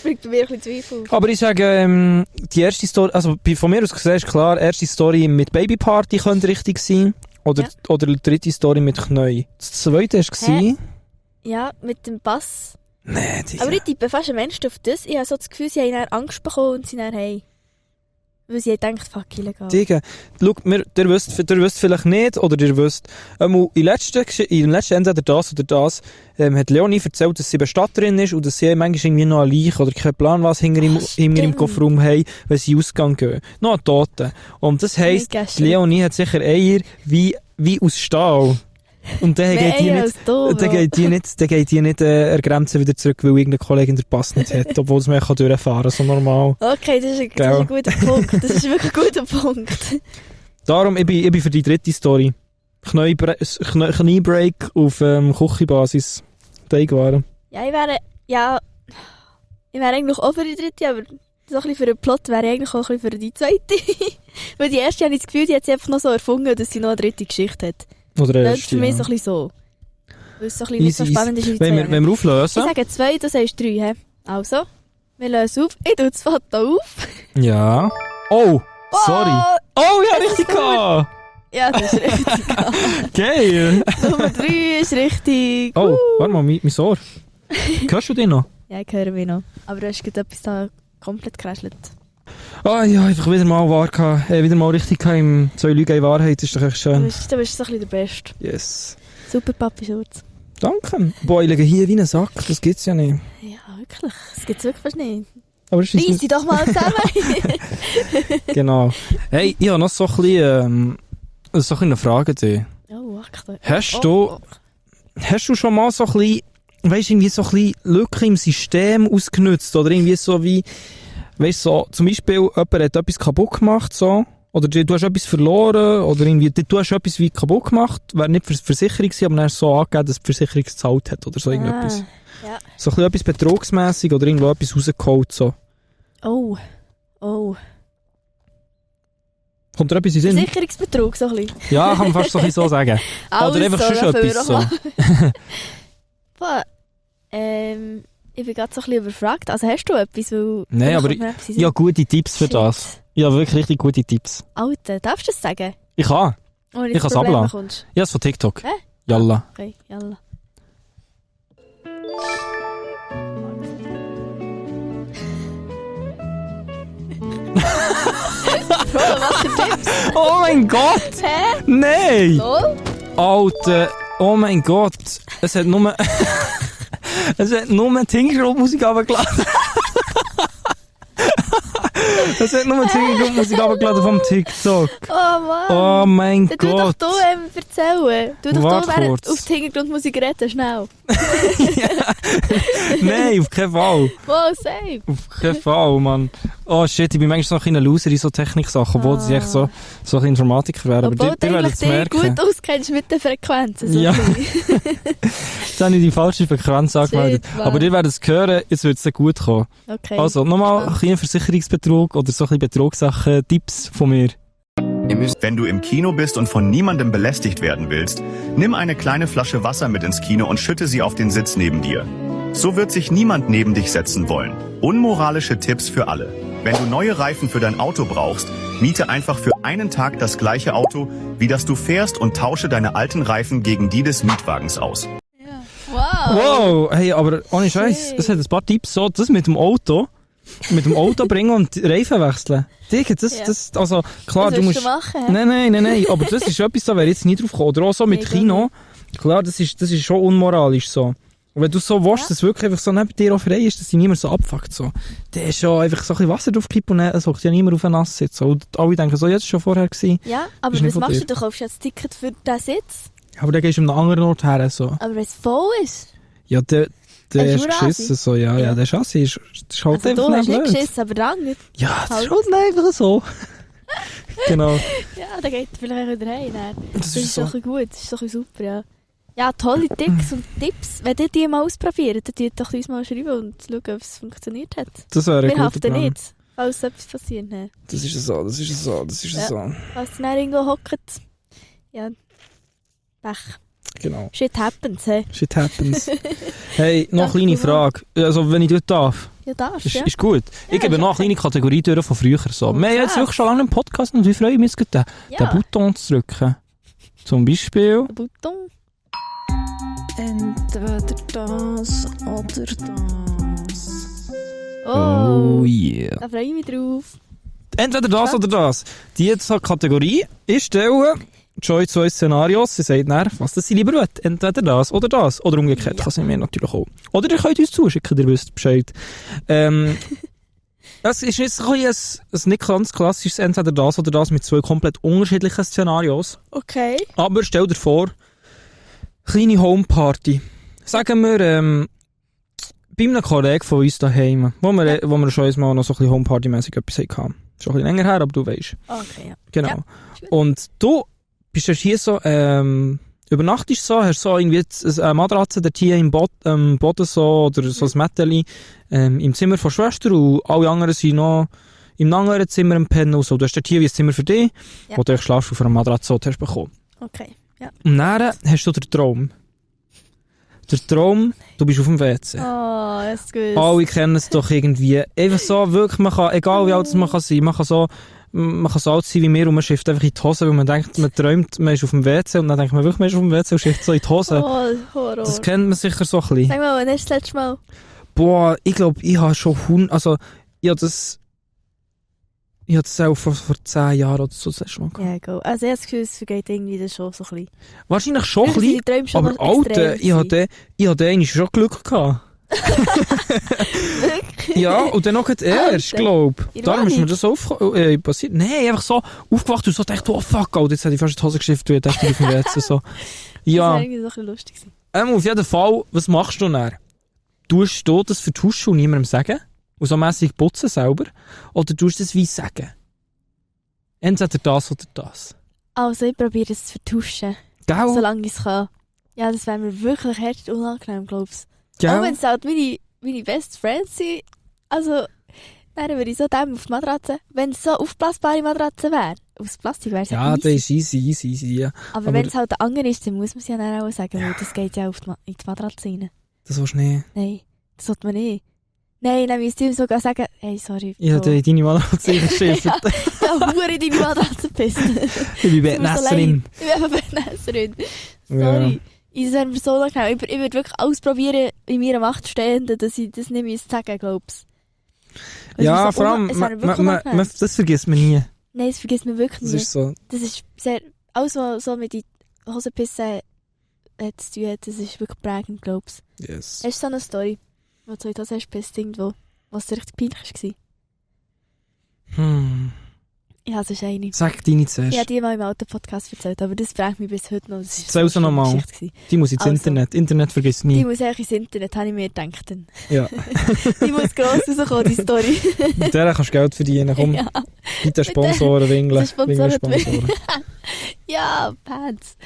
Bringt bei mir ein bisschen Zweifel. Aber ich sage, die erste Story, also von mir aus gesehen ist klar, erste Story mit Babyparty könnte richtig sein. Oder die dritte Story mit Knie. Das zweite war gesehen. Ja, mit dem Pass. Nein, Digga. Aber ich tippe fast ein Mensch auf das. Ich habe so das Gefühl, sie haben dann Angst bekommen und sind dann hey. Weil sie denkt, fuck, illegal. Digga, schau, ihr wisst vielleicht nicht, oder ihr wisst, im letzten entweder das oder das, hat Leonie erzählt, dass sie Bestatterin ist und dass sie manchmal irgendwie noch eine Leiche oder keinen Plan was hinter im Kofferraum haben, wenn sie in den Ausgang gehen. Noch einen Toten. Und das heisst, die Leonie hat sicher Eier wie aus Stahl. Und dann geht die nicht an Grenze wieder zurück, weil irgendeine Kollegin den Pass nicht hat, obwohl es man durchfahren kann, so normal. Okay, das ist ein guter Punkt. Das ist wirklich ein guter Punkt. Darum, ich bin für die dritte Story. Kniebreak auf Küchenbasis. Teigwaren. Ja, ich wäre eigentlich auch für die dritte, aber so ein bisschen für den Plot wäre ich eigentlich auch ein bisschen für die zweite. Weil die erste habe ich das Gefühl, die hat sie einfach noch so erfunden, dass sie noch eine dritte Geschichte hat. Oder Das ist für mich so ein bisschen so. Weil es so ein bisschen nicht so spannend ist wie die Wenn wir Ich auflösen? sage 2, du sagst 3, hä? Also, wir lösen auf. Ich tue das Foto auf. Ja. Oh, sorry. Oh, ja, richtig gehabt. Ja, das ist richtig. Geil. Nummer 3 ist richtig. Oh, warte mal, mein Ohr. Hörst du den noch? Ja, ich höre mich noch. Aber du hast gerade etwas da komplett gecrasht. Ja, einfach wieder mal wahr gehabt. Wieder mal richtig gehabt im 2 Lügen, eine Wahrheit. Ist doch echt Du schön. bist so ein bisschen der Beste. Yes. Super Papi Schurz. Danke. Boah, ich liege hier wie ein Sack. Das gibt's ja nicht. Ja, wirklich. Das gibt es wirklich fast nicht. Aber es ist Reiss dich doch mal zusammen. Genau. Hey, ich habe noch so ein bisschen eine Frage an dich. Oh, Achtung. Hast du schon mal so ein bisschen, weißt, irgendwie so ein bisschen Lücken im System ausgenutzt? Oder irgendwie so wie, weißt so, zum Beispiel, jemand hat etwas kaputt gemacht, so. Oder du hast etwas verloren, oder irgendwie, du hast etwas wie kaputt gemacht, wäre nicht für die Versicherung gewesen, aber dann hast du so angegeben, dass die Versicherung gezahlt hat, oder so irgendetwas. Ja. So ein bisschen etwas betrugsmässig oder irgendwo etwas rausgeholt, so. Oh. Kommt da etwas in den Sinn? Versicherungsbetrug, so ein bisschen. Ja, kann man fast so ein bisschen so sagen. Alles Oder einfach so, schon da etwas, so. Boah, ich bin gerade so ein bisschen überfragt. Also hast du etwas? Weil Nein, aber ich habe gute Tipps für Shit. das. Ja, wirklich richtig gute Tipps. Alter, darfst du das sagen? Ich kann. Wenn Ich kann es abladen. Ich habe es von TikTok. Hä? Jalla. Okay, jalla. Bro, was für Tipps? Oh mein Gott! Hä? Nein! Lol? Alter, oh mein Gott! Es hat nur... es hat nur Tingelschrubmusik runtergeladen. Es hat nur Tingelschrubmusik runtergeladen vom TikTok. Oh Mann. Oh mein Dann tu doch Gott! du erzählen. Du doch Warte du, während kurz. auf die Hintergrundmusik reden, schnell. Nein, auf keinen Fall. Wow, safe. Auf keinen Fall, Mann. Oh shit, ich bin manchmal so ein Loser in so Techniksachen, obwohl ich echt so ein Informatiker wäre. Aber Obwohl die du werden eigentlich es dich merken. gut auskennst mit den Frequenzen. So Ja. ein bisschen. Jetzt habe ich die falsche Frequenz angemeldet. Shit, wow. Aber ihr werdet es hören, jetzt wird es dann gut kommen. Okay. Also, nochmal ein kleiner Versicherungsbetrug oder so ein bisschen Betrugssachen, Tipps von mir. Wenn du im Kino bist und von niemandem belästigt werden willst, nimm eine kleine Flasche Wasser mit ins Kino und schütte sie auf den Sitz neben dir. So wird sich niemand neben dich setzen wollen. Unmoralische Tipps für alle. Wenn du neue Reifen für dein Auto brauchst, miete einfach für einen Tag das gleiche Auto, wie das du fährst, und tausche deine alten Reifen gegen die des Mietwagens aus. Wow. Wow, hey, aber ohne Scheiß, Shit. es hat ein paar Tipps, so, das mit dem Auto bringen und Reifen wechseln. Digga, das, also, klar, Das du willst musst... du machen, hä? Nein, aber das ist etwas, da wäre jetzt nicht drauf gekommen. Oder auch so mit Nee, Kino. Klar, das ist schon unmoralisch so. Und wenn du so willst, Ja. dass wirklich einfach so neben dir auch frei ist, dass sich niemand so abfuckt, so. Der ist schon einfach so ein bisschen Wasser drauf kippen und dann hockt ja niemand auf den Nass sitzen. Und alle denken so, ja, das war schon vorher gewesen. Ja, aber Ist nicht was von machst dir. du? Du kaufst jetzt ein Ticket für diesen Sitz. Aber dann gehst du an einen anderen Ort her, so. Aber wenn es voll ist. Ja, der Hast ist du geschissen, Rasi? so, ja, Ja. der Chassis ist halt Also einfach du hast blöd. nicht geschissen, aber der andere. Ja, das Halt. ist halt einfach so. Genau. Ja, dann geht er vielleicht wieder heim. Dann. Das Das ist ist so. doch gut, das ist doch super, ja. Ja, tolle Tipps und Tipps. Wenn ihr die mal ausprobiert, dann tut doch uns mal schreiben und schauen, ob es funktioniert hat. Das wäre ein Wir guter haften Plan. nicht, falls etwas passiert. Ne? Das ist so. Ja. So. Falls ihr dann irgendwo hockt, ja, Pech. Genau. Shit happens, hey. Shit happens. Hey, noch eine Danke kleine vielmals. Frage. Also, wenn ich dort darf. Ja, darfst Ist, ja. ist gut. Ich gebe ist noch eine okay. kleine Kategorie durch von früher. So. Oh, Wir haben jetzt krass. wirklich schon lange einen Podcast und ich freue mich, jetzt den Ja, Button zu drücken. Zum Beispiel... der Button. Entweder das oder das. Oh, yeah. da freue ich mich drauf. Entweder das oder das. Die jetzt Kategorie ist stellen Joy 2 Szenarios. Sie sagt dann, was das sie lieber will. Entweder das oder das. Oder umgekehrt kann sie mir natürlich auch. Oder ihr könnt uns zuschicken, ihr wisst Bescheid. Das ist jetzt ein nicht ganz klassisches Entweder das oder das mit zwei komplett unterschiedlichen Szenarios. Okay. Aber stell dir vor, kleine Homeparty. Sagen wir, bei einem Kollegen von uns daheim, wo wir schon einmal noch so ein bisschen Homeparty-mässig etwas hatten. Schon ein bisschen länger her, aber du weißt. Okay, ja. Genau. Ja, ist gut. Und du bist jetzt hier so, übernachtest so, hast so irgendwie eine Matratze dort hier im Boden so, oder so ein Mätteli, im Zimmer von Schwester und alle anderen sind noch im anderen Zimmer im Pennen und so. Du hast dort hier wie ein Zimmer für dich, Ja. wo du schlafst auf einer Matratze, die du hast bekommen. Okay, ja. Und dann hast du den Traum. Der Traum, du bist auf dem WC. Oh, das ist gut. Alle kennen es doch irgendwie. Einfach so, wirklich, man kann, egal wie alt man kann sein, man kann so alt sein wie mir und man schifft einfach in die Hose, weil man denkt, man träumt, man ist auf dem WC und dann denkt man wirklich, man ist auf dem WC und schifft so in die Hose. Oh, Horror. Das kennt man sicher so ein bisschen. Sag mal, wann hast du das letzte Mal? Boah, ich glaube, ich habe schon also, ja, das Ich hatte es auch vor 10 Jahren oder so das letzte Mal gehabt. Ja, go. Also ich habe das Gefühl, es vergeht irgendwie dann schon so ein bisschen. Wahrscheinlich schon ein Vielleicht bisschen, sind die Träume schon aber noch extrem Alter, ich hatte eigentlich schon Glück gehabt. Wirklich? Ja, und dann noch erst, glaube ich. Darum ist mir das passiert. Nein, einfach so aufgewacht und so dachte, oh fuck, Alter, jetzt hätte ich fast die Hose geschifft, und dachte ich auf dem WC so. Ja. Das war irgendwie so ein bisschen lustig. Auf jeden Fall, was machst du dann? Tust du das vertuschen und niemandem sagen? Und so mässig putzen selber? Oder tust du das wie sagen? Entweder das oder das. Also ich probiere es zu vertuschen. Gell? Solange ich es kann. Ja, das wäre mir wirklich hart unangenehm, glaubst du. Gell? Auch wenn es halt meine Best Friends sind. Also, dann würde ich so dem auf die Matratze. Wenn es so aufblasbare Matratze wäre. Aus Plastik wäre es Ja, das easy. ist easy, ja. Aber wenn es halt der andere ist, dann muss man es ja dann auch sagen, weil das geht ja in die Matratze rein. Das willst du nicht. Nein, das sollte man nicht. Nein, dann müsst ihr ihm sogar sagen, hey, sorry. Ich habe deine Matratze eingeschifft. Ja, ich habe in deine Matratze gepisst. Ich bin Bettnässerin. Ich bin einfach Bettnässerin. Sorry. Es wäre mir so lange Ich würde wirklich alles probieren, in meiner Macht stehende, dass ich das nicht sagen glaub's. Ja, vor allem, das vergisst man nie. Nein, das vergisst man wirklich Das nie. ist so. Das ist sehr... Alles, was so mit die Hosenpissen zu tun hat, das ist wirklich prägend, glaub's. Yes. Hast du so eine Story, wo du das hast gepisst irgendwo, was dir richtig peinlich war? Ja, das ist eine. Sag deine zuerst. Ich habe die mal im alten Podcast erzählt, aber das prägt mich bis heute noch. Das ist Erzähl sie nochmal. Die muss ins Internet. Internet vergisst nie. Die muss eigentlich ins Internet, habe ich mir gedacht. Dann. Ja. Die muss gross rauskommen, die Story. Mit der kannst du Geld verdienen. Komm, Ja. mit den Sponsoren wingeln. Sponsoren. Ja, Pants.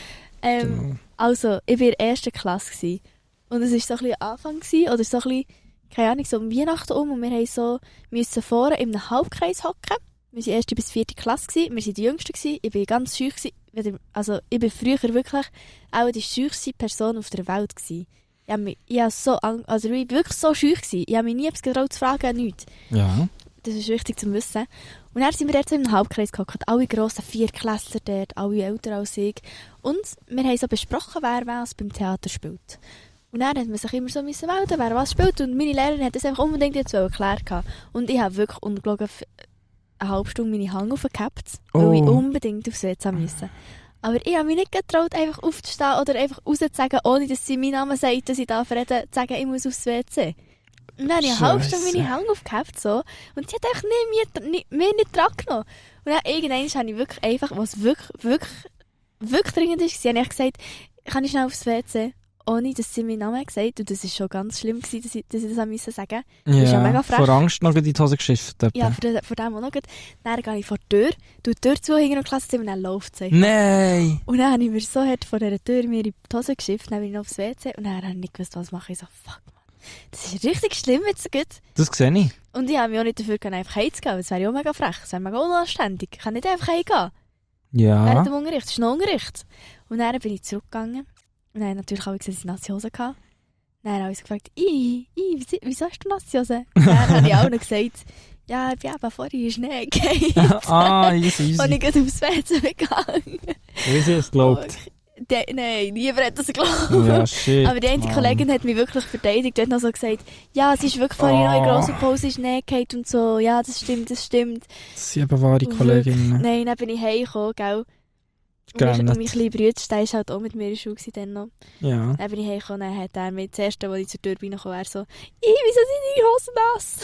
Genau. Also, ich war in der 1. Klasse gewesen. Und es war so ein bisschen Anfang gewesen, oder so ein bisschen, keine Ahnung, so um Weihnachten und wir mussten vorne in einem Halbkreis hocken. Wir waren 1. bis 4. Klasse gewesen. Wir waren die Jüngsten gewesen. Ich war ganz schüch gewesen. Also, ich war früher wirklich auch die schüchste Person auf der Welt gewesen. Ich war wirklich so schüch gewesen. Ich habe mich nie etwas getraut zu fragen, nichts. Ja. Das ist wichtig zu wissen. Und dann sind wir dort so in einem Halbkreis gehockt. Alle grossen 4-Klässler dort, alle älter als ich. Und wir haben so besprochen, wer was beim Theater spielt. Und dann musste man sich immer so melden, wer was spielt. Und meine Lehrerin hat das einfach unbedingt jetzt erklärt. Und ich habe wirklich ungelogen eine halbe Stunde meine Hand aufgehabt, weil ich unbedingt aufs WC musste. Aber ich habe mich nicht getraut, einfach aufzustehen oder einfach rauszusagen, ohne dass sie meinen Namen sagt, dass ich darf reden, zu sagen, ich muss aufs WC. Und dann habe ich eine halbe Stunde meine Hand aufgehabt, so, und sie hat einfach mir nicht dran genommen. Und dann irgendwann habe ich wirklich einfach, was wirklich dringend ist, habe ich gesagt, kann ich schnell aufs WC? Ohne dass sie meinen Namen gesagt hat. Und das war schon ganz schlimm, dass ich das sagen musste. Das ist ja mega frech. Vor Angst noch in die Hose geschifft. Ja, vor dem auch noch. Dann gehe ich vor die Tür, die Tür zu, hinten im Klassenzimmer, und dann läuft sie. Nein! Und dann habe ich mir so hart vor dieser Tür mir in die Hose geschifft, dann bin ich noch aufs WC und dann habe ich nicht gewusst, was mache ich. So, fuck, man. Das ist richtig schlimm jetzt so gut. Das sehe ich. Und ich habe mich auch nicht dafür einfach heimzugehen. Das wäre ja auch mega frech. Das wäre mega unanständig. Ich kann nicht einfach heimgehen. Ja. Während dem Unterricht. Das ist noch Unterricht. Und dann bin ich zurückgegangen. Und dann natürlich alle gesehen, dass ich nasse Hose hatte. Dann habe ich gefragt, wieso hast du nasse Hose? Und dann habe ich auch noch gesagt, ja, ich bin eben vorhin in Schnee gefallen. Easy. Und ich bin aufs WC gegangen. Wie sie es glaubt. Nein, niemand hat das geglaubt. Ja, shit. Aber die eine Kollegin hat mich wirklich verteidigt. Die hat noch so gesagt, ja, sie ist wirklich vorhin noch in grosser Pause in Schnee gefallen und so. Ja, das stimmt. Das sind eben wahre Kolleginnen. Nein, dann bin ich heimgekommen, gell. Und mein kleiner Bruder, der war halt auch mit mir in der Schule dann noch. Ja. Dann bin ich heimgekommen, dann hat er mir das erste, als ich zur Tür reingekommen wäre, so, wieso sind deine Hosen nass?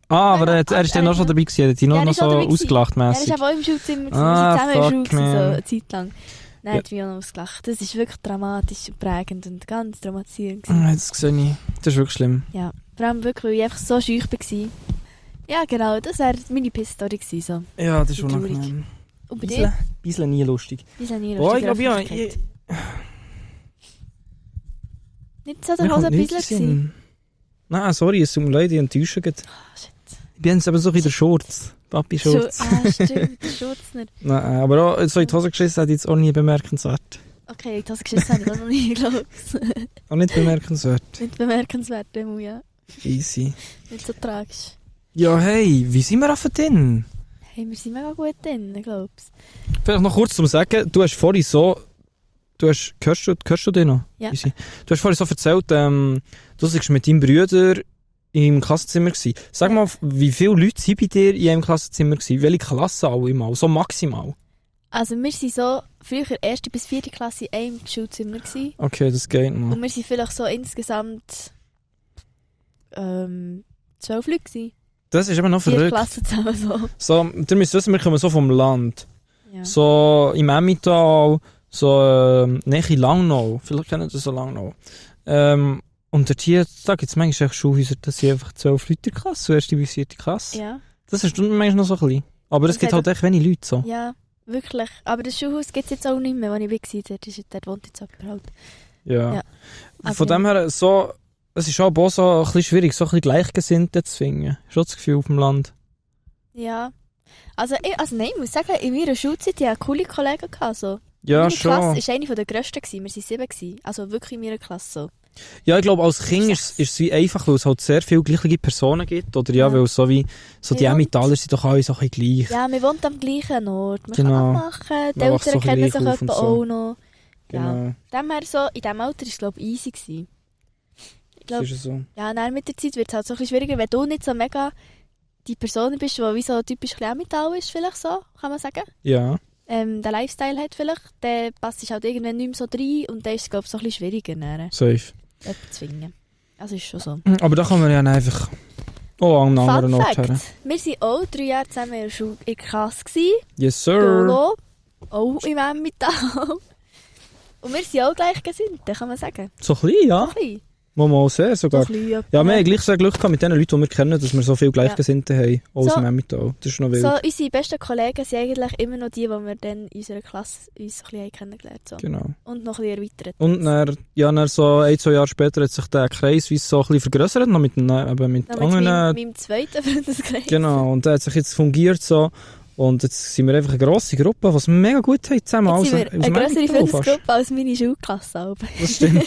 Aber er ist dann auch schon dabei gewesen, hat ihn noch so ausgelacht mässig. Er ist auch im Schulzimmer, wir waren zusammen in der Schule, so eine Zeit lang. Dann hat mich auch noch ausgelacht. Das ist wirklich dramatisch und prägend und ganz dramatisierend. Das sehe ich. Das ist wirklich schlimm. Ja, vor allem wirklich, weil ich einfach so schüch war. Ja, genau, das wäre meine Piss-Story gewesen. So. Ja, das ist unangenehm. Und bei dir? Bisschen nie lustig. Bisschen nie lustig. Ich glaube, nicht so der Hosenbissler gewesen? Nein, sorry, es tut mir leid, ich enttäusche gerade. Shit. Ich bin jetzt aber so in der Shorts. Papi-Shorts. Stimmt, der Schurzner. Nein, aber auch so in die Hose geschissen hat jetzt auch nie bemerkenswert. Okay, in die Hose geschissen habe ich auch noch nie, glaube ich. Auch nicht bemerkenswert. Nicht bemerkenswert, ja. Easy. Nicht so tragisch. Ja, hey, wie sind wir auf drin? Hey, wir sind mega gut drin, glaube ich. Vielleicht noch kurz zum Sagen, du hast vorhin so... Hörst du den noch? Ja. Easy. Du hast vorhin so erzählt, du sagst mit deinem Bruder im Klassenzimmer gewesen. Sag mal, wie viele Leute waren bei dir in einem Klassenzimmer gewesen? Welche Klasse alle mal? So maximal? Also wir waren so früher 1. bis 4. Klasse in einem Schulzimmer gewesen. Okay, das geht noch. Und wir waren vielleicht so insgesamt 12 Leute gewesen. Das ist eben noch 4 verrückt. Klassen zusammen so. So, ihr müsst wissen, wir kommen so vom Land. Ja. So im Emmental, so Nähe Langnau. Vielleicht kennen das so Langnau. Und dort hier, da gibt es manchmal echt Schulhäuser, das sind einfach 12 Leute in der Klasse, so 1. bis 4. Klasse. Ja. Das ist manchmal noch so ein bisschen. Aber es Das gibt hat halt echt wenig Leute so. Ja, wirklich. Aber das Schulhaus gibt es jetzt auch nicht mehr, wo ich war. Dort wohnt jetzt jemand halt. Ja. Ja. Also Von dem her, so, es ist auch so ein bisschen schwierig, so ein bisschen Gleichgesinnte zu finden. Schon das Gefühl auf dem Land. Ja. Also nein, ich muss sagen, in meiner Schulzeit hatte ich coole Kollegen gehabt, so. Ja, Meine schon. Klasse war eine der grössten gewesen. Wir waren 7 gewesen. Also wirklich in meiner Klasse so. Ja, ich glaube, als Kind ist es wie einfach, weil es halt sehr viele gleiche Personen gibt. Oder ja, Ja. weil es so wie, so die Ja. Emmentaler sind doch alle so ein bisschen gleich. Ja, wir wohnen am gleichen Ort. Man Genau. kann abmachen. Die Man wächst so Eltern kennen gleich sich auf und etwa so. auch noch. Ja. Genau. Dem her so, in diesem Alter war es, glaube ich, easy gewesen. Ich Das glaube, ist so. ja, dann mit der Zeit wird es halt so ein bisschen schwieriger, wenn du nicht so mega die Person bist, die wie so typisch Emmental ist, vielleicht so, kann man sagen. Ja. Den Lifestyle hat vielleicht, dann passt es halt irgendwann nicht mehr so rein und dann ist es, glaube ich, so ein bisschen schwieriger, dann, Safe. jemanden zu finden. Also ist schon so. Aber da kommen wir ja einfach auch an einen anderen Fun Ort her. Fact, wir waren auch 3 Jahre zusammen in der Schule in der Klasse gewesen. Yes, sir. Dolo, auch im Emmental. Und wir sind auch gleichgesinnt, kann man sagen. So klein, ja. So klein. Mal sehr sogar. So klein, Ja, wir haben gleich sehr Glück gehabt mit den Leuten, die wir kennen, dass wir so viele Gleichgesinnte haben. Auch aus So- dem Emmental. Das ist noch wild. So, unsere besten Kollegen sind eigentlich immer noch die wir dann in unserer Klasse uns ein bisschen kennengelernt haben. So. Genau. Und noch ein bisschen erweitert. Und dann so 1-2 Jahre später hat sich der Kreis wie so ein bisschen vergrößert, noch mit, eben mit Noch mit anderen. meinem zweiten Freundeskreis. Genau, und der hat sich jetzt fungiert so. Und jetzt sind wir einfach eine grosse Gruppe, was wir mega gut haben zusammen. Jetzt sind wir aus eine dem grössere Emmental fast. Freundesgruppe als meine Schulklasse. Aber. Das stimmt.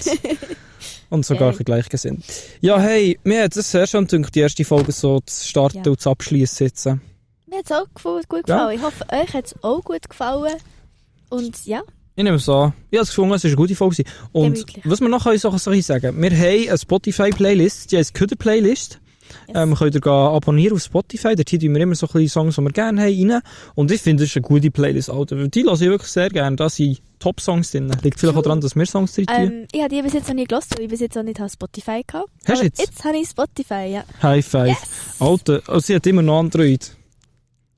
Und sogar Geil. gleichgesinnt. Ja, hey, mir hat es sehr schön gedacht, die erste Folge so zu starten Ja. und zu abschließen jetzt. Mir hat es auch gut gefallen. Ich hoffe, euch hat es auch gut gefallen. Und ja, Ich nehme es an. Ich habe es gefunden, es war eine gute Folge gewesen. Und Gemütlich. was wir noch sagen, wir haben eine Spotify-Playlist, die heisst Köder-Playlist. yes. Könnt ihr abonnieren auf Spotify, dort tun wir immer so ein bisschen Songs, die wir gerne haben, rein. Und ich finde, das ist eine gute Playlist, Alter. Die höre ich wirklich sehr gerne, da sind Top-Songs drin. Liegt vielleicht auch daran, dass wir Songs drin tun. Ich habe die bis jetzt noch nie gehört, weil ich bis jetzt auch nicht Spotify gehabt. Hast du Aber jetzt? Jetzt habe ich Spotify, ja. High Five. Yes. Alter, oh, sie hat immer noch Android.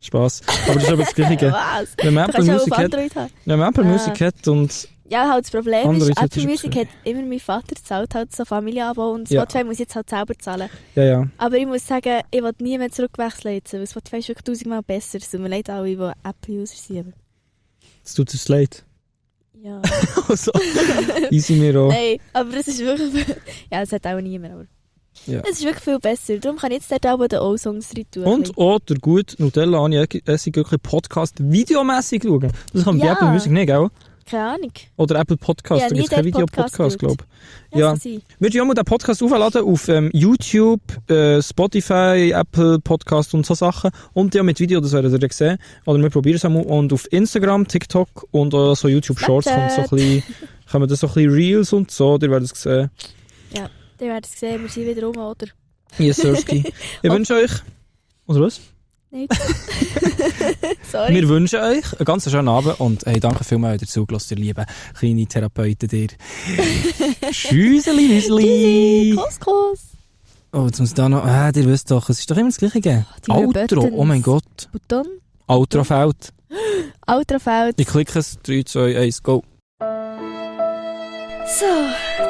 Spaß. Aber das ist aber das Gleiche. Was? Wenn man Du Apple kannst auch Music auf hat, Android haben. wenn man Apple Ah. Music hat und Ja, halt das Problem Android ist, hat Apple schon Music gesehen. hat immer mein Vater gezahlt, halt so Familienabo und Ja. Spotify muss ich jetzt halt selber zahlen. ja. Aber ich muss sagen, ich will nie mehr zurückwechseln jetzt, weil Spotify ist wirklich 1000-mal besser. Es tut mir leid, alle, die Apple-User sind. Aber Es tut uns leid. ja. Also, easy mir auch. Nein, aber es ist wirklich... ja, es hat auch niemand, aber... Ja. Es ist wirklich viel besser. Darum kann ich jetzt dort auch den O-Songs rein tun. Und auch der gute Nutella Essig wirklich Podcast videomässig schauen. Das kann bei Ja. Apple Music nicht, gell? Keine Ahnung. Oder Apple Podcast, Ja, da nie gibt es keinen den Podcast Videopodcast, geschaut. glaube ich. Ja. kann sein. Würde ich auch mal den Podcast aufladen auf YouTube, Spotify, Apple Podcast und so Sachen. Und ja, mit Video, das werdet ihr sehen. Oder wir probieren es einmal. Und auf Instagram, TikTok und auch so YouTube Shorts kommt so ein bisschen, kommen da so ein bisschen Reels und so. Ihr werdet es sehen. Ja, ihr werdet es sehen, wir sind wieder rum, oder? Yes, Sirski. Ich wünsche euch... Oder was? Nicht. Sorry. Wir wünschen euch einen ganz schönen Abend und hey, danke vielmals, dass ihr zugelassen, ihr lieben kleine Therapeuten dir. Tschüsseli, Wiesli. Kuss, Kuss. Oh, jetzt muss ich da noch... ihr wisst doch, es ist doch immer das Gleiche gegeben. Die Outro, Buttons. oh mein Gott. Button. Outro fällt. Ultrafeld. Ich klicke es. 3, 2, 1, go. So,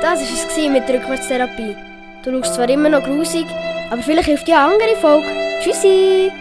das war es mit der Rückwärtstherapie. Du schaust zwar immer noch grusig, aber vielleicht hilft die eine andere Folge. Tschüssi!